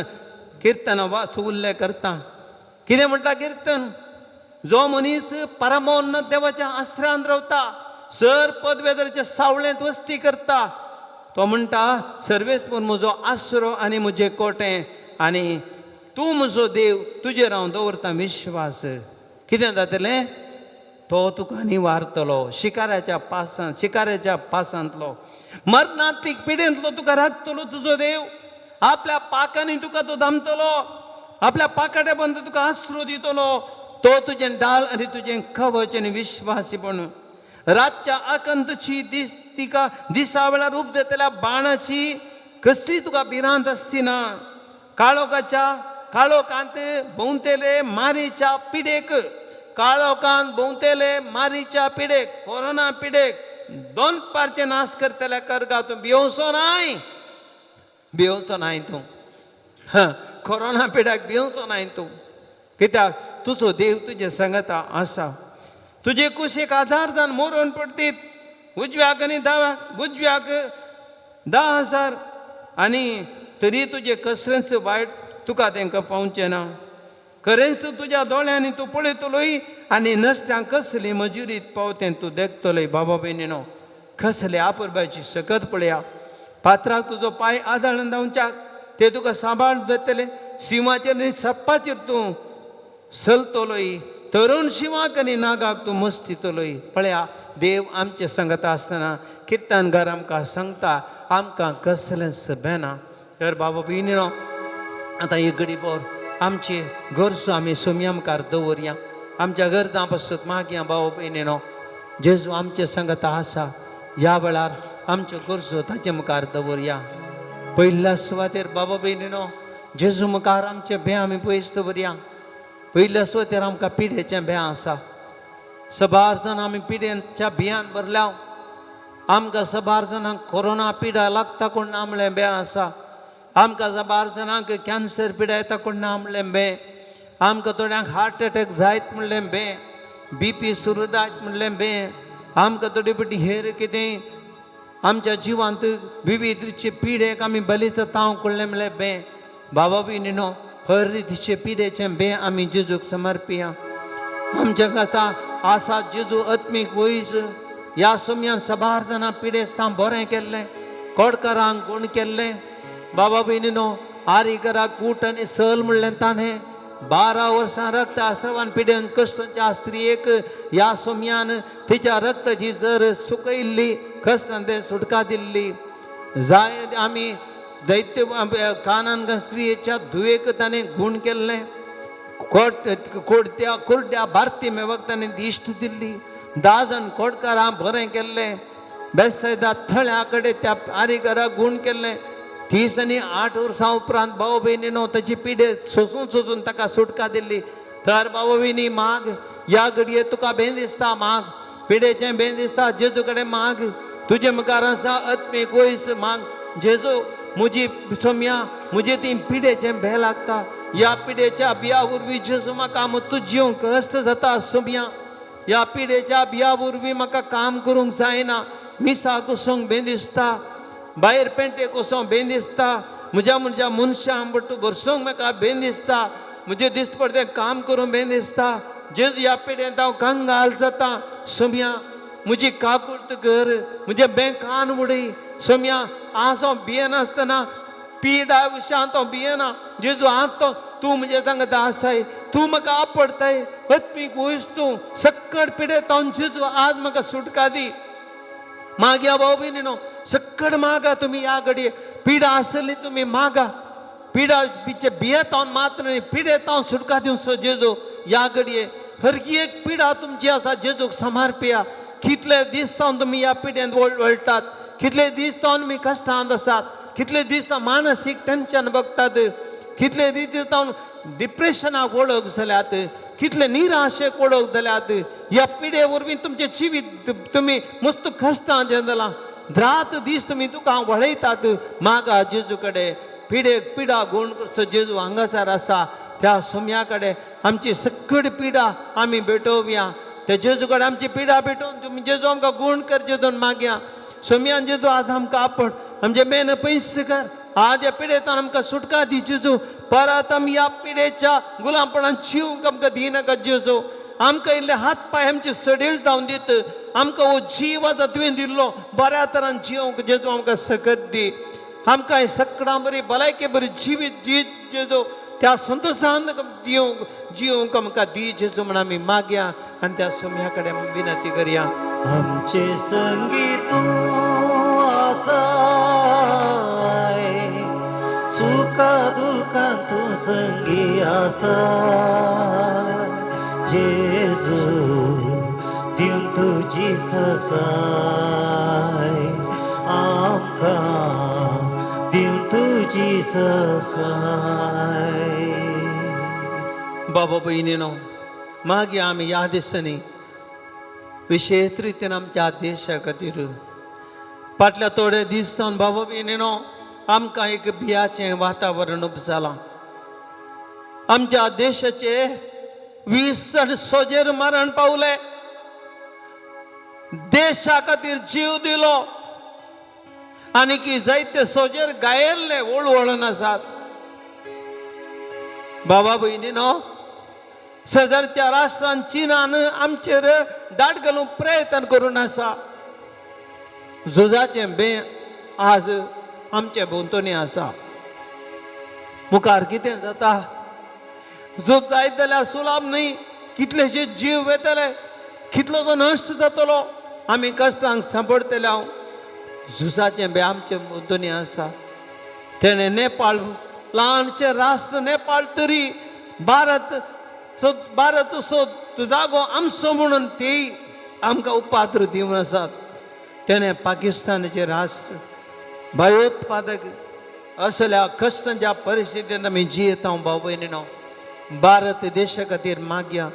किर्तन वाच उल्लेख करता. कितें म्हणटा किर्तन? जो मनीस परमोन्न देवाच्या आसरान रावता, सर पदवेदराच्या सावळेंत वस्ती करता, तो म्हणटा सर्वेस्पर म्हजो आसरो आनी म्हजें कोटें, आनी तूं म्हजो देव, तुजेर हांव दवरतां विश्वास. कितें जातलें? तो तुका निवारतलो शिकाऱ्याच्या पासांत, शिकाऱ्याच्या पासांतलो, मरणांतली पिडेंतलो तुका राखतलो तुजो देव. आपल्या पाकांनी तुका तो दामतलो, आपल्या पाकाट्या बंद तुका आसरो दितलो. तो तुजें डाळ आनी तुजें कवच आनी विश्वासीपण. रातच्या आकांतची दीस तिका दिसा वेळार उपजतल्या बाणाची कसली तुका भिरांत आसची ना. काळोखाच्या काळोखांत भोंवतेले मारीच्या पिडेक, काळोखांत भोंवतेले मारीच्या पिडेक, कोरोना पिडेक, दोन पारचे नाश करतल्या करगा तूं भियोवचो नाय, भियोवचो नाय तूं. कोरोना पिड्याक भियोवचो नाय तूं, कित्याक तुजो देव तुजे सांगता आसा. तुजे कुशीक आधार जावन मरून पडटीत, उजव्याक आनी दाव्याक, उजव्याक 10,000, आनी तरी तुजे कसलेंच वायट तुका तांकां पावचें ना. खरेंच तूं तुज्या दोळ्यांनी तूं पळयतलोय आनी नसत्यांक कसली मजुरीत पावतें तूं देखतलोय. बाबा भयणीनो, कसले आपुरबायची सकत पळया. पात्राक तुजो पांय आदाळून धांवच्याक ते तुका सांबाळ धरतले. शिंवाचेर आनी सर्पाचेर तूं चलतलोय, तरुण शिंवाक आनी नागाक तूं मस्तितलोय. पळया, देव आमचे सांगता आसतना किर्तनगार आमकां सांगता आमकां कसलेंच बेना. तर बाबा भयणीनो, आतां एक घडी भर आमचे गरजो आमी सोमया मुखार दवरया. आमच्या गरजां पासत मागया. भाव भयणीनो, जेजू आमचे सांगता आसा. ह्या वेळार आमच्यो गरजो ताचे मुखार दवरया. पयल्या सुवातेर बाबा भयणीनो, जेजू मुखार आमचे भंय आमी पयस दवरया. पयल्या सुवातेर आमकां पिडेचें भंय आसा. सबार जाण आमी पिडेच्या भियान भरल्या. आमकां सबार जाणांक कोरोना पिडा लागता कोण ना म्हणलें भंय आसा. आमकां सबार जाणांक कॅन्सर पिडा येता कोण ना म्हणलें भंय. आमकां थोड्यांक हार्ट एटॅक जायत म्हणलें भंय, बीपी सुरू जायत म्हणलें भंय. आमकां थोडे फावटी हेर कितें आमच्या जिवांत विविध रितीचे पिडेक आमी बली जाता कळ्ळें म्हणलें भंय. बाबा भयणीनो, हर रितीचे पिडेचें भंय आमी जेजूक समर्पिया. आमच्या कथा आसा जेजू आत्मीक वयज. ह्या समयान सबार जाणां पिडेस्तां बरें केल्लें, कोडकारांक गूण केल्लें. बाबा भयणीनो, आरीकराक कूट आनी सल म्हणलें ताणें. 12 वर्सां रक्त आस्रवान पिडेन कश्टांच्या स्त्रियेक ह्या समयान तिच्या रक्ताची जर सुकयल्ली, कश्टान ते सुटका दिल्ली. जाय आमी दैत्य कानान स्त्रियेच्या धुवेक ताणें गूण केल्लें. कोडत्या कुर्ड्या भारती मेवक ताणें दिश्ट दिल्ली. 10 जाण कोडकारां बरें केल्लें. बेसायदा थळ्या कडेन त्या आरीकराक गूण केल्लें. 30 आनी 8 वर्सां उपरांत भाव भयणीनो ताची पिडे सोसून सोसून ताका सुटका दिल्ली. तर भाव भयणी माग, ह्या घडये तुका भें दिसता माग, पिडेचें भें दिसता, जेजू कडेन माग. तुजे मुखार आसा आत्मीक वयस माग. जेजू म्हजी सोम्या, म्हजे ती पिडेचें भें लागता. ह्या पिडेच्या बिया वरवीं जेजू म्हाका तूं जिवंक कश्ट जाता सोम्या. ह्या पिडेच्या बिया वरवीं म्हाका काम करूंक जायना. मिसाक वचूंक भें दिसता, भायर पेंटेक वचोंक भें दिसता, म्हज्या म्हज्या मनशां बट्टू भरसूंक म्हाका भें दिसता, म्हजें दिस्त पडतें काम करूंक भें दिसता. जेजू ह्या पिडेंत हांव कंगाल जाता सोम्या. म्हजी काकुळट कर, म्हजें बें कान उडय सोम्या. आज हांव भियेनासतना पिडा विशांत हांव भियेना. जेजू आज तो तूं म्हजें सांगता आसाय, तूं म्हाका आपडताय, आत्मीक वयस तूं सक्कड पिडेत हांव. जेजू आज म्हाका सुटका दी. मागया भाव भयणीनो, सक्कड मागा तुमी. ह्या घडये पिडा आसली तुमी मागा. पिडा पिचे भियेत हांव मात्र न्ही, पिडेत हांव सुटका दिवचो जेजू ह्या घडये. हरकी एक पिडा तुमची आसा जेजूक समर्पया. कितले दीस जावन तुमी ह्या पिडेंत वळटात, कितले दीस जावन तुमी कश्टांत आसात, कितले दीस मानसीक टेन्शन बघतात, कितले दीस जावन डिप्रेशनाक वळख जाल्यात, कितले निराशेक वळख जाल्यात. ह्या पिडे वरवीं तुमचें जिवीत तुमी मस्त कश्टांत जालां. रात दीस तुमी तुका वळयतात. मागा जेजू कडेन पिडेक पिडा गुण करचो जेजू हांगासर आसा. त्या सोम्या कडेन आमची सगळी पिडा आमी भेटोवया. त्या जेजू कडेन आमची पिडा भेटोवन तुमी जेजू आमकां गुण कर जेजून मागया. सोम्यान जेजू आज आमकां आपण आमचे मेन पयस कर. आज ह्या पिडेंतल्यान आमकां सुटका दी जेजू. परत आमी ह्या पिडेच्या गुलामपणान जिवंक आमकां दिनाका जेजू. आमकां इल्ले हात पांय आमचे सडील जावन दित. आमकां हो जीव आतां तुवें दिल्लो बऱ्या तरान जिवंक जेजू आमकां सकत दी. आमकां सगळ्यां बरी भलायके बरी जिवीत जी जेजू त्या संतोशान दिवंक जिवंक आमकां दी जेजू म्हण आमी मागया आनी त्या सोम्या कडेन विनंती करया. आमचे संगी तूं आसाय, सुखा दुखान तूं संगी आसाय. जेजू दिवन तुजी ससाय, आमकां दिवन तुजी ससाय. बाबा भयणीनो, मागीर आमी ह्या दिसांनी विशेश रितीन आमच्या देशा खातीर फाटल्या थोडे दीस जावन बाबा भयणीनो आमकां एक भियाचें वातावरण उपजालां. आमच्या देशाचे 20 सोजेर मरण पावले. देशा खातीर जीव दिलो आनी की जायते सोजेर गायल्ले वळवळून आसात. बाबा भयणीनो, शेजारच्या राष्ट्रान चीनान आमचेर दाट घालूंक प्रयत्न करून आसा. झुजाचें बें आज आमचे भोंवतणी आसा. मुखार कितें जाता? झूज जायत जाल्यार सुलाभ न्हय. कितलेशे जीव वेतले, कितलो तो नश्ट जातलो, आमी कश्टांक सांपडटले. हांव झुजाचें बें आमचे भोंवतणी आसा. तेणें नेपाळ ल्हानशें राष्ट्र नेपाळ तरी भारत भारत सो जागो आमचो म्हणून तेय आमकां उपाद्र दिवन आसात. तेणें पाकिस्तानाचें राष्ट्र भयोत्पादक असल्या कश्टांच्या परिस्थितींत आमी जियेता. बाबा भयणीनो, भारत देशा खातीर मागया.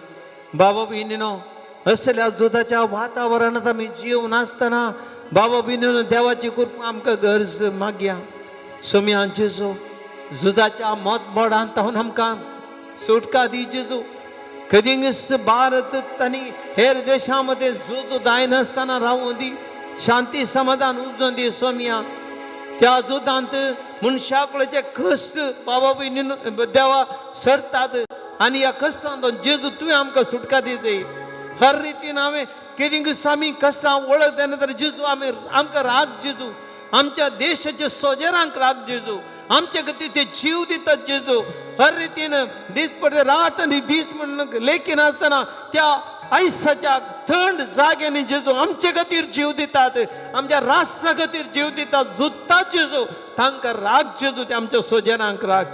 बाबा भयणीनो, असल्या झुजाच्या वातावरणांत आमी जियोवन आसतना बाबा भयणीनो देवाची कृपा आमकां गरज मागया. सोम्या जेजू झुजाच्या मतबोडांत आमकां सुटका दी जेजू. कदीच भारत आनी हेर देशां मदें झूज जायनासतना रावूं दी, शांती समाधान उपजोवन दी सोम्या. त्या झुजांत मनशाकुळाचे कश्ट बाबा भयणीनो देवा सरतात आनी ह्या कश्टांत जेजू तुवें आमकां सुटका दी. हर रितीन हांवें केदींच आमी कश्टां वळख तेन्ना तर जेजू आमी आमकां राग जेजू, आमच्या देशाच्या सोजेरांक राग जेजू, आमचे खातीर ते जीव दितात जेजू. हर रितीन दीस पडटे रात आनी दीस म्हण लेखी नासतना त्या आयसाच्या थंड जाग्यांनी जेजू आमचे खातीर जीव दितात, आमच्या राष्ट्रा खातीर जीव दितात, झुजतात जेजू. तांकां राग जेजू, ते आमच्या सोजेरांक राग,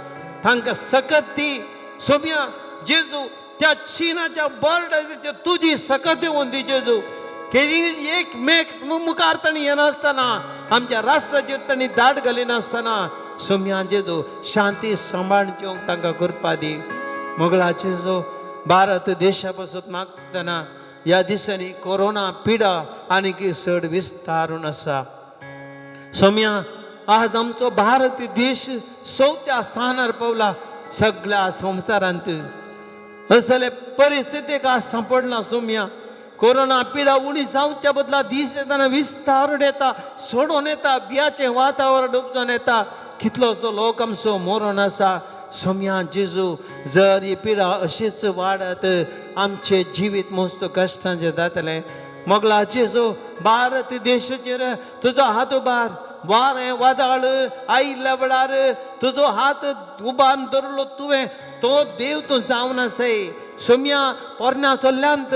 तांकां सकत ती सोम्या जेजू. त्या चिनाच्या बॉर्डराचेर तुजी सकत येवन दी जेजू. केदी एक मेक मुखार तांणी येनासतना आमच्या राष्ट्राचेर तांणी दाट घालिनासतना सोम्या जेजू शांती सांबाळ घेवंक तांकां करपा दी. मोगळा जेजू, भारत देशा पासून मागतना ह्या दिसांनी कोरोना पिडा आनीक चड विस्तारून आसा. सोम्या, आज आमचो भारत देश चवथ्या स्थानार पावला सगळ्या संवसारांत. असले परिस्थितीक आज सांपडला सोम्या. कोरोना पिडा उणी जावच्या बदला दीस येतना विस्तारून येता, सोडून येता, बियाचें वातावरण उपजोन येता. कितलो तो लोक आमचो मरोन आसा. सोम्या जेजू, जर ही पिडा अशीच वाडत आमचें जिवीत मस्त कश्टांचें जातलें. मोगला जेजू, भारत देशाचेर तुजो हात उबार. वारें वादळ आयिल्ल्या वेळार तुजो हात उबारून धरलो तुवें, तो देव तूं जावन आसाय. सोम्या, पोरण्या चल्ल्यांत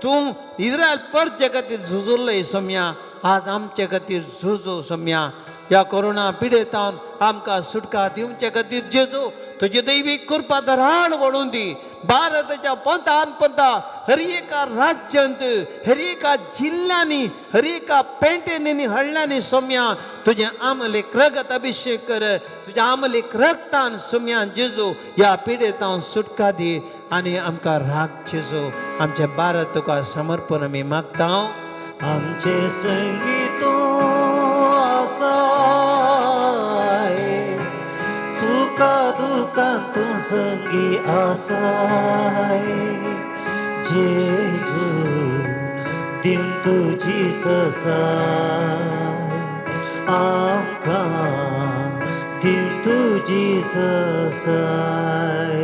तूं इस्रायल परचे खातीर झुजुल्लय सोम्या, आज आमचे खातीर झुजो सोम्या. ह्या कोरोना पिडेतान आमकां सुटका दिवचे खातीर जेजू तुजी दैवीक कृपा दराण वळून दी. भारताच्या पंथान पंथा हर एका राज्यांत, हर एका जिल्ल्यांनी, हर एका पेंटेनी, हळ्ळ्यांनी सोम्या तुजें आमलेक रगत अभिशेक कर. तुज्या आमलेक रगतान सोम्या जेजू ह्या पिडेतान सुटका दी आनी आमकां राग जेजू. आमचें भारत तुका समर्पण आमी मागता. आमचे संगी तूं आसाय, सुखा दुखान तूं संगी आसाय. जेजू दिवन तुजी ससाय आमकां, दिवन तुजी ससाय.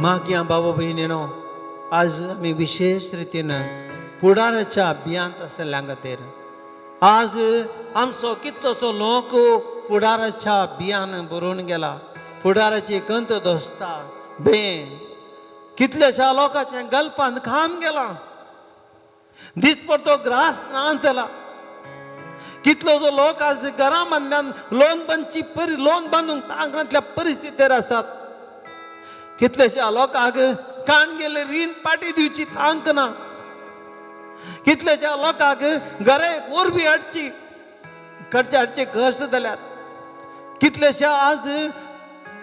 मागया बाबा भयणीनो, आज आमी विशेश रितीन फुडाराच्या अभियांत आसल्या खातीर आज आमचो कितलोसो लोक फुडाराच्या अभियान बरोवन गेला. फुडाराची कंत दोसता बे कितल्याश्या लोकांच्या गल्पान खाम गेला, दिसपडतो ग्रास ना जाला. कितलोसो लोक आज घरा बांदल्यान लोन बांदची परी लोन बांदूंक तांकांतल्या परिस्थितीर आसात. कितल्याश्या लोकांक कान गेले रीण पाटी दिवची तांक ना. कितल्याश्या लोकांक घरा एक वरवी हाडची खर्च हाडचे कश्ट जाल्यात. कितल्याश्या आज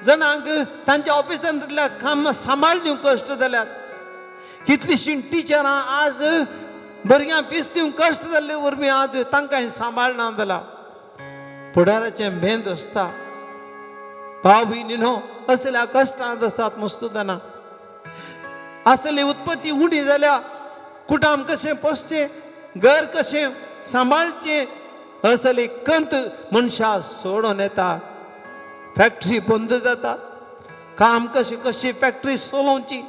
जाणांक तांच्या ऑफिसांतल्या काम सांबाळ दिवंक कश्ट जाल्यात. कितलीशीं टिचरां आज भुरग्यांक फीस दिवंक कश्ट जाल्ले वरवीं आज तांकां सांबाळना जाला. फुडाराचें भेंद आसता. भाव भयणीनो, असल्या कश्टांत आसात मस्तुदाना. असली उत्पत्ती उणी जाल्या. कुटाम कशें पोसचें, घर कशें सांबाळचें, असली कंत मनशां सोडून येता. फॅक्टरी बंद जाता. काम कशें कशी फॅक्टरी चलोवची,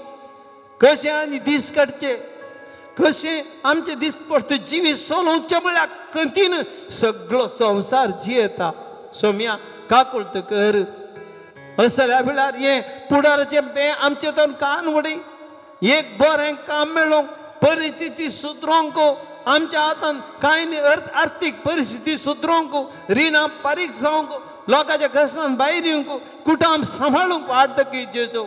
कशें आनी दीस काडचे, कशें आमचे दीस पडत जिवीत चलोवचें म्हळ्यार कंतीन सगळो संवसार जियेता. सोम्या काकुळट कर. असल्या वेळार हें फुडाराचें बें आमचें तर कान वडय. एक बरें काम मेळोवंक, परिस्थिती सुदरोवंक आमच्या हातान कांय न्ही, आर्थीक परिस्थिती सुदरोवंक, रिणां फारीक जावंक, लोकांच्या कश्टान भायर येवंक, कुटाम सांबाळूंक वाडटकीर जेजू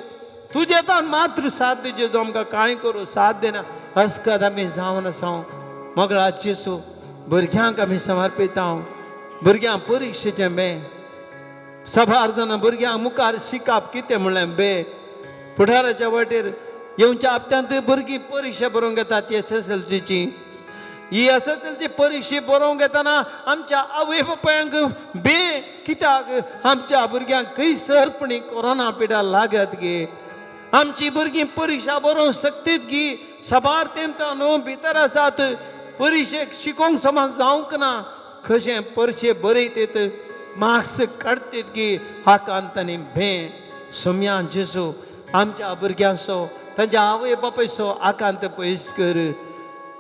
तुजें तान मात्र साथ दी जेजू. आमकां कांय करूं साथ दिना अस्कत आमी जावन आसा. मोगळा जेजू, भुरग्यांक आमी समर्पिता. भुरग्यांक परिक्षेचें बें सभार जाणां भुरग्यांक मुखार शिकप कितें म्हणलें बे फुडाराच्या वाटेर येवच्या हप्त्यांत भुरगीं परिक्षा बरोवंक येतात एस एस एल सीची. ही एस एस एल सी परिक्षा बरोवंक येतना आमच्या आवय बापायांक बे कित्याक आमच्या भुरग्यांक खंयसरपणी कोरोना पिडा लागत गे, आमची भुरगीं परिक्षा बरोवंक शकतीत गी. साबार तेमता न्हू भितर आसात, परिक्षेक शिकोवंक समज जावंक ना, कशें परिक्षे बरयतात, मार्क्स काडटीत गी, हाकांत आनी भें. सोम्या जेजू, आमच्या भुरग्यांचो तांच्या आवय बापायचो आकांत पयस कर.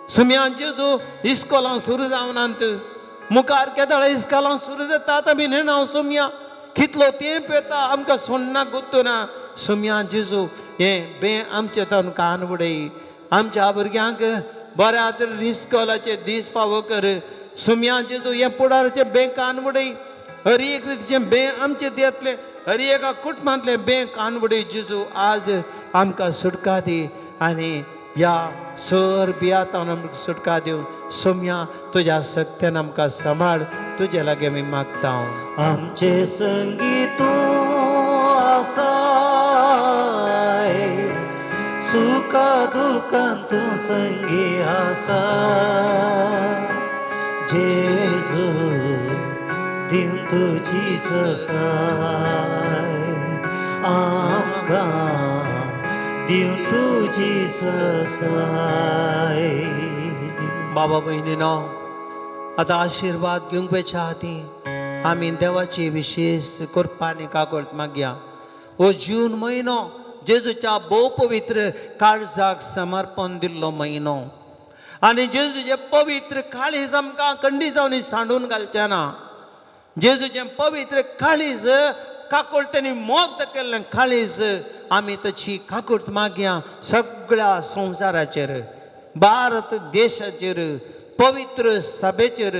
सोम्या जेजू, इस्कोलां सुरू जावनात, मुखार केदळा इस्कोलां सुरू जातात आमी नेणा. सोम्या कितलो तेंप येता आमकां सोडना गुत्तो ना. सोम्या जेजू, हें बें आमचे तावन कान उडय. आमच्या भुरग्यांक बऱ्या तरेन इस्कोलाचे दीस फावो कर. सोम्या जेजू, हें फुडाराचें बें कान उडय. हर एक रितीचें बें आमचें दियतलें, हर एका कुटुंबांतलें बें कान उडय जेजू. आज आमकां सुटका दी आनी ह्या सर बियातान आमकां सुटका दिवन सोम्या तुज्या सक्त्यान आमकां सांबाळ. तुजे लागीं आमी मागता. आमचे संगी तूं आसाय, सुखा दुखान तूं संगी आसाय. जेजू दिवन तुजी ससाय आमकां, दिवन तुजी ससाय. बाबा भयणीनो, आतां आशिर्वाद घेवंक वेच्या आदीं आमी देवाची विशेश कृपा आनी काकूळट मागया. हो जून म्हयनो जेजूच्या भोव पवित्र काळजाक समर्पण दिल्लो म्हयनो आनी जेजूचें पवित्र काळीज आमकां कंडिजांनी सांडून घालचें ना. जेजूचें पवित्र काळीज काकुळटेनी मोग केल्लें काळीज आमी तशी काकूळट मागया सगळ्या संवसाराचेर, भारत देशाचेर, पवित्र सभेचेर,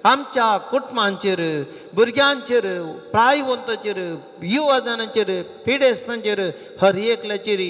आमच्या कुटुंबांचेर, भुरग्यांचेर, प्रायवंताचेर, युवाजनांचेर, पिडेस्तांचेर, हर एकल्याचेर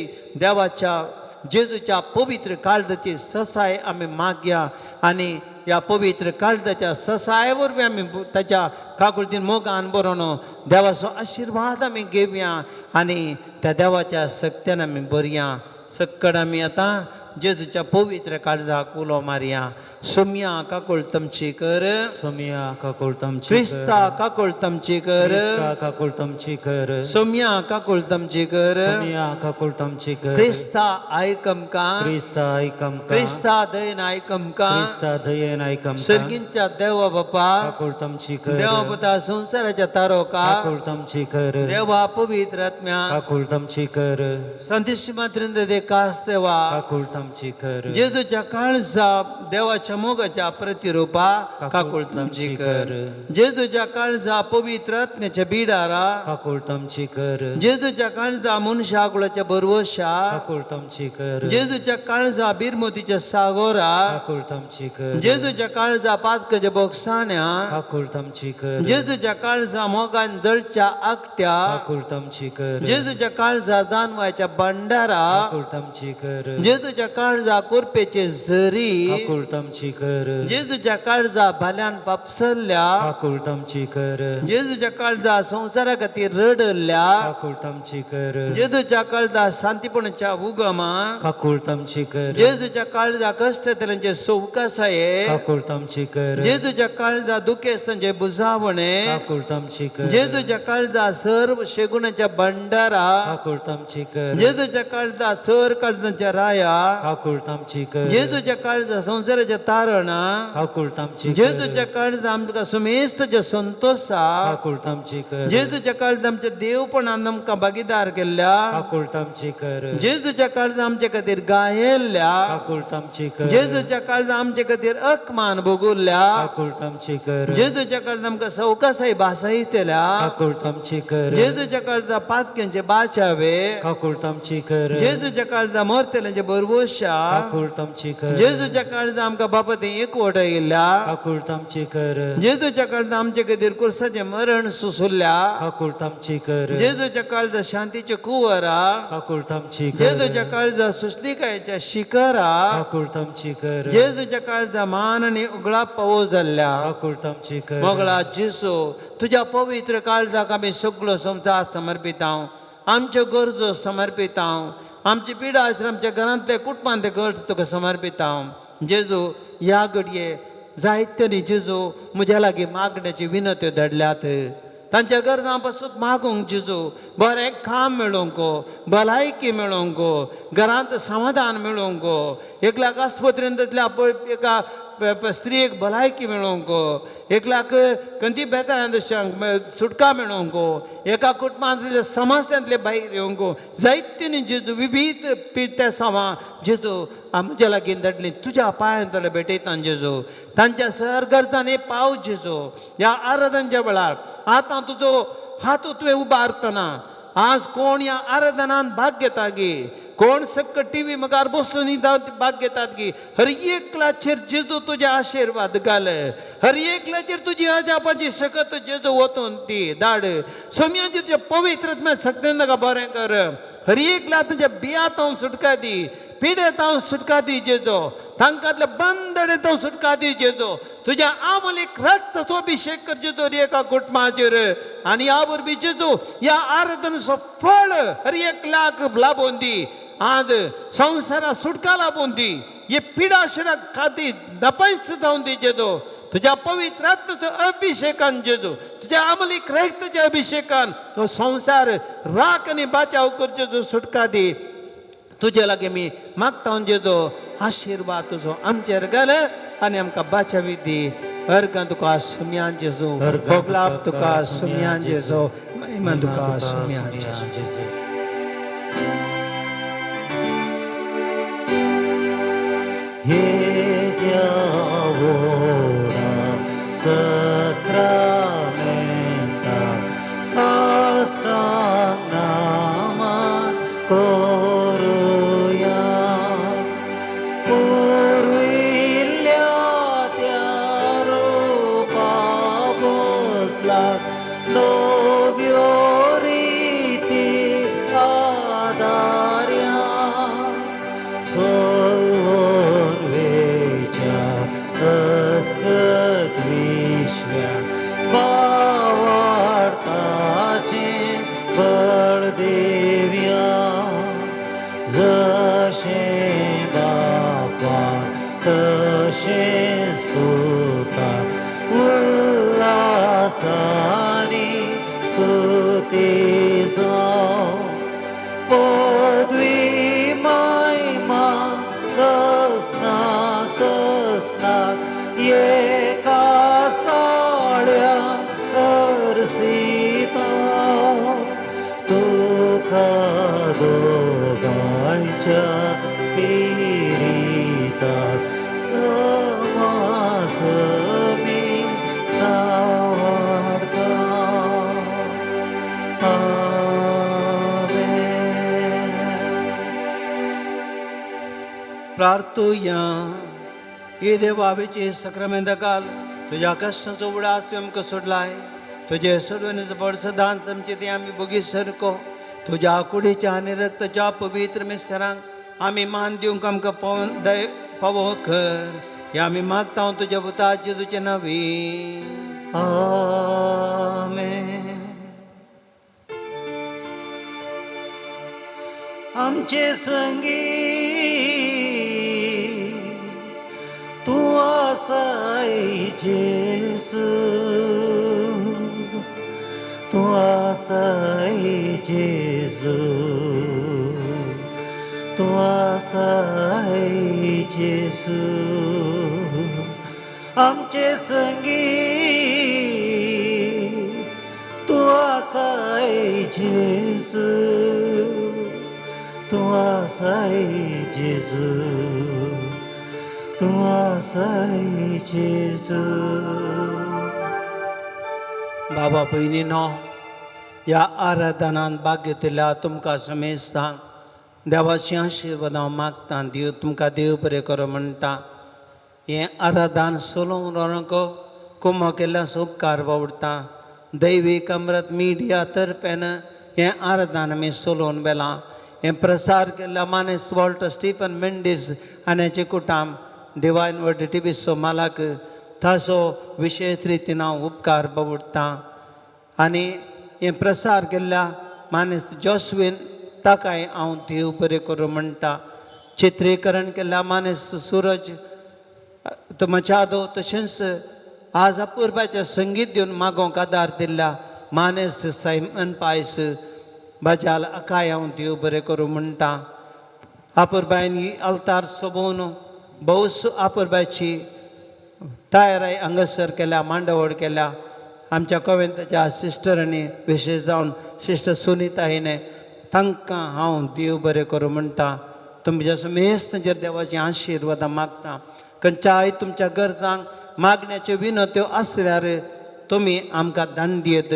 देवाच्या जेजूच्या पवित्र काळजाची ससाय आमी मागया आनी ह्या पवित्र काळजाच्या ससाय वरवीं आमी ताच्या काकुळतीन मोगान बरोवन देवाचो आशिर्वाद आमी घेवया आनी त्या देवाच्या सक्त्यान आमी बरया. सक्कड आमी आतां जेजूच्या पवित्र काळजाक उलो मारया. सोम्या काकुळ तमची कर, सोम्या काकुळ तमची कर, क्रिस्ता काकुळ तमची कर, क्रिस्ता काकुळ तमची कर, सोम्या काकुळ तमची कर, सोम्या काकुळ तमची कर, क्रिस्ता आयक आमकां, क्रिस्ता आयक आमकां, क्रिस्ता दयेन आयक आमकां, क्रिस्ता दयेन आयक आमकां, सर्गींच्या देवा बापा, काकुळ तमची कर, देवा पुता संवसाराच्या तारोका, काकुळ तमची कर, देवा पवित्र आत्म्या, काकुळ तमची कर, संदेश मात्रेंद्र दे कास देवा, काकुळ तमची कर, जेजूच्या काळजा देवाच्या मोगाच्या प्रतिरूपा काकुळ तमची कर, जेजूच्या काळजा पवित्र आत्म्याच्या बिडारा, काकुळ तमची कर, जेजूच्या काळजा मनशाकुळाच्या बरवशा, काकुळ तमची कर, जेजूच्या काळजा बिरमोतीच्या सागोरा, काकुळ तमची कर, जेजूच्या काळजा पातकाच्या बोगसाण्या, काकुळ तमची कर, जेजूच्या काळजा मोगान जळच्या आकट्या, काकुळ तमची कर, जेजूच्या काळजा जानवाच्या भंडारा, काकुळ तमची कर, जेजूच्या काळजा कोरपेचे झरी, काकुळ तमची कर, जेजूच्या काळजा भाल्यान पापसल्ल्या, काकुळ तमची कर, जेजूच्या काळजा संवसारा खातीर रडल्ल्या, काकुळ तमची कर, जेजूच्या काळजा शांतीपणाच्या उगमा, काकुळ तमची कर, जेजूच्या काळजा कश्टांतल्यांचे सवकासाये, काकुळ तमची कर, जेजूच्या काळजा दुखेस्तांचे बुजावणे, काकुळ तमची कर, जेजूच्या काळजा सर्व शेगुणाच्या भंडारा, काकुळ तमची कर, जेजूच्या काळजा चर काळजांच्या राया, काकुळ तमची कर, जेजूच्या काळजा संवसाराच्या तारणा, काकुळ तमची कर, जेजूच्या काळजा आमकां सुमेस्तच्या संतोषा, काकुळ तमची कर, जेजूच्या काळजा आमच्या देवपणान आमकां भागीदार केल्ल्या, काकुळ तमची कर, जेजूच्या काळजा आमचे खातीर गायेल्ल्या, काकुळ तमची कर, जेजूच्या काळजा आमचे खातीर अकमान भोगुल्ल्या, काकुळ तमची कर, जेजूच्या काळजा आमकां सवकासाय भासायतल्या, काकुळ तमची कर, जेजूच्या काळजा पातक्यांचे बाचावे, काकुळ तमची कर, जेजूच्या काळजा मरतल्यांचे बरवशा, काकुळ तमची कर, जेजूच्या काळजा आमकां बाबा तें एकवट येयल्या, काकुळ तमची कर, जेजूच्या काळजा आमचे खातीर कुर्साचें मरण सोसुल्ल्या, काकुळ तमची कर, जेजूच्या काळजा शांतीचे कुवरा, काकुळ तमची कर, जेजूच्या काळजा सुश्लिकायेच्या शिखरा, काकुळ तमची कर, जेजूच्या काळजा मान आनी उगळा पावो जाल्ल्या, काकुळ तमची कर, मोगळा जेसू तुज्या पवित्र काळजाक आमी सगळो संवसार समर्पितां, आमच्यो गरजो समर्पितां, आमची पिडा आश्रमच्या आमच्या घरांतले कुटुंबांतले गरज तुका समर्पितां. जेजू ह्या घडये जायत्यांनी जेजू म्हज्या लागीं मागण्याची विनत्यो धाडल्यात, तांच्या गरजां पासून मागूंक जेजू बरें काम मेळोवंक, भलायकी मेळोवंक, घरांत समाधान मेळोवंक, एकल्याक आस्पत्रेंतल्या एका स्त्रियेक भलायकी मेळोवंक, एकल्याक खंयची बेतारां सुटका मेळोवंक, एका कुटुंबांतले समस्यांतले भायर येवंक, जायत्यांनी जेजू विविध पिर्तेसांवां जेजू म्हज्या लागीं धाडली तुज्या पांयां तले भेटयता जेजू, तांच्या सर गरजांनी पाव जेजू. ह्या आराधनच्या वेळार आतां तुजो हात तुवें उबारतना आज कोण ह्या आराधनान भाग घेता गी, कोण सक्क टीव्ही मुखार बसून भाग घेतात गी, हर एकल्याचेर जेजू तुजे आशिर्वाद घाल, हर एकल्याचेर तुजी अजापाची शकत जेजू वतून ती धाड. सोम्याचे तुज्या पवित्र सगळ्यां ताका बरें कर, हर एकल्या तुज्या बियातावन सुटका दी, पिडेतावन सुटका दी जेजो, तांकांतल्या बंदडेतावन सुटका दी जेजो, तुज्या आमलीक रक्ताचो अभिशेक कर जेजो एका कुटुंबाचेर आनी ह्या वरवीं जेजू ह्या आराधनेचो फळ हर एक लाख लाबोवन दी, आज संवसारा सुटका लाबोवन दी, हे पिडा शिडा खाती नपंच जावन दी जेजो, तुज्या पवित्र आत्म्याचो अभिशेकान जेजू, तुज्या आमलीक रक्ताच्या अभिशेकान तो संवसार राख आनी बाचाव कर जेजू, सुटका दी. तुजे लागीं मी मागता जेजो आशिर्वाद तुजो आमचेर घाल आनी आमकां बाचावी दी. अर्गां तुका सुम्यान जेजू, भोगलाप तुका सुम्यान जेजू, महिमा तुका सुम्यान जेजू. Sacramenta sastra nama koruya purvilya सोवन वेच्या अस्कत विश्व्या भावार्थाचें बळ देवया जशें बापा तशेंच पुता उल्हासानी स्तुती जावं पदवी महिमा ससना ससना एका ताळ्या अर्सिता तुका दोगांयच्या स्पिरिता समासमी नावाडता. आमेन. प्रार्थुया. हे देवावेचे सक्रमेंत काल तुज्या कश्टांचो उडास तुवें आमकां सोडलाय. तुजे सोडवणेचो बळ सदांच आमचे ते आमी बोगी सरको. तुज्या कुडीच्या आनी रक्ताच्या पवित्र मिस्तरांक आमी मान दिवंक आमकां पावोवन दय पावो कर. हे आमी मागता तुज्या पुताचे तुजे नवी. आमेन. आमचे संगी तूं आसाय जेसू, तूं आसाय जेसू, तूं आसाय जेसू. आमचे संगी तूं आसाय जेसू, तूं आसाय जेसू, तूं आसाय जेसू. बाबा भयणीनो, ह्या आराधनान भाग घेतिल्ल्या तुमकां समेस्तांक देवाची आशिर्वाद हांव मागता. देव तुमकां देव बरें करूं म्हणटा. हें आराधन सोलोवन व्हरूंक कुमो केल्ल्या उपकार बावडटा. दैवीक अमृत मिडिया तर्फेन हें आराधन आमी सोलोवन व्हेलां. हें प्रसार केल्ल्या मानेस वॉल्टर स्टीफन मेंडीस आनी हाचे कुटाम डिवायन वर्ड टिवी सो मालाक ताचो विशेश रितीन हांव उपकार बावडटा. आनी हें प्रसार केल्ल्या मानेस्त जोस्वीन ताकाय हांव देव बरें करूं म्हणटा. चित्रीकरण केल्ल्या मानेस्त सूरज मचादो तशेंच आज अपुरबाचें संगीत दिवन मागोवंक आदार दिल्ल्या मानेस्त सायमन पायस बाजाल अकाय हांव देव बरें करूं म्हणटा. अपुरबायन ही अल्तार सोबोवन भोवस अपुरबायची तयाराय हांगासर केल्या, मांडावळ केल्या. आमच्या कवेंताच्या सिस्टरांनी विशेश जावन सिस्टर सुनिता हिणें तांकां हांव देव बरें करूं म्हणटा. तुमच्या समेस्तांचेर देवाची आशिर्वादां मागता. खंयच्याय तुमच्या गरजांक मागण्याच्यो विनवत्यो आसल्यार तुमी आमकां दान दियत.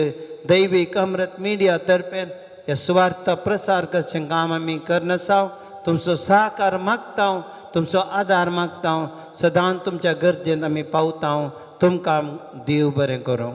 दैवीक अमृत मिडिया तर्फेन हे सुवार्थ प्रसार करचें काम आमी करनासाव. तुमचो सहकार मागता, तुमचो आदार मागता. सदांच तुमच्या गरजेंत आमी पावता. तुमकां देव बरें करूं.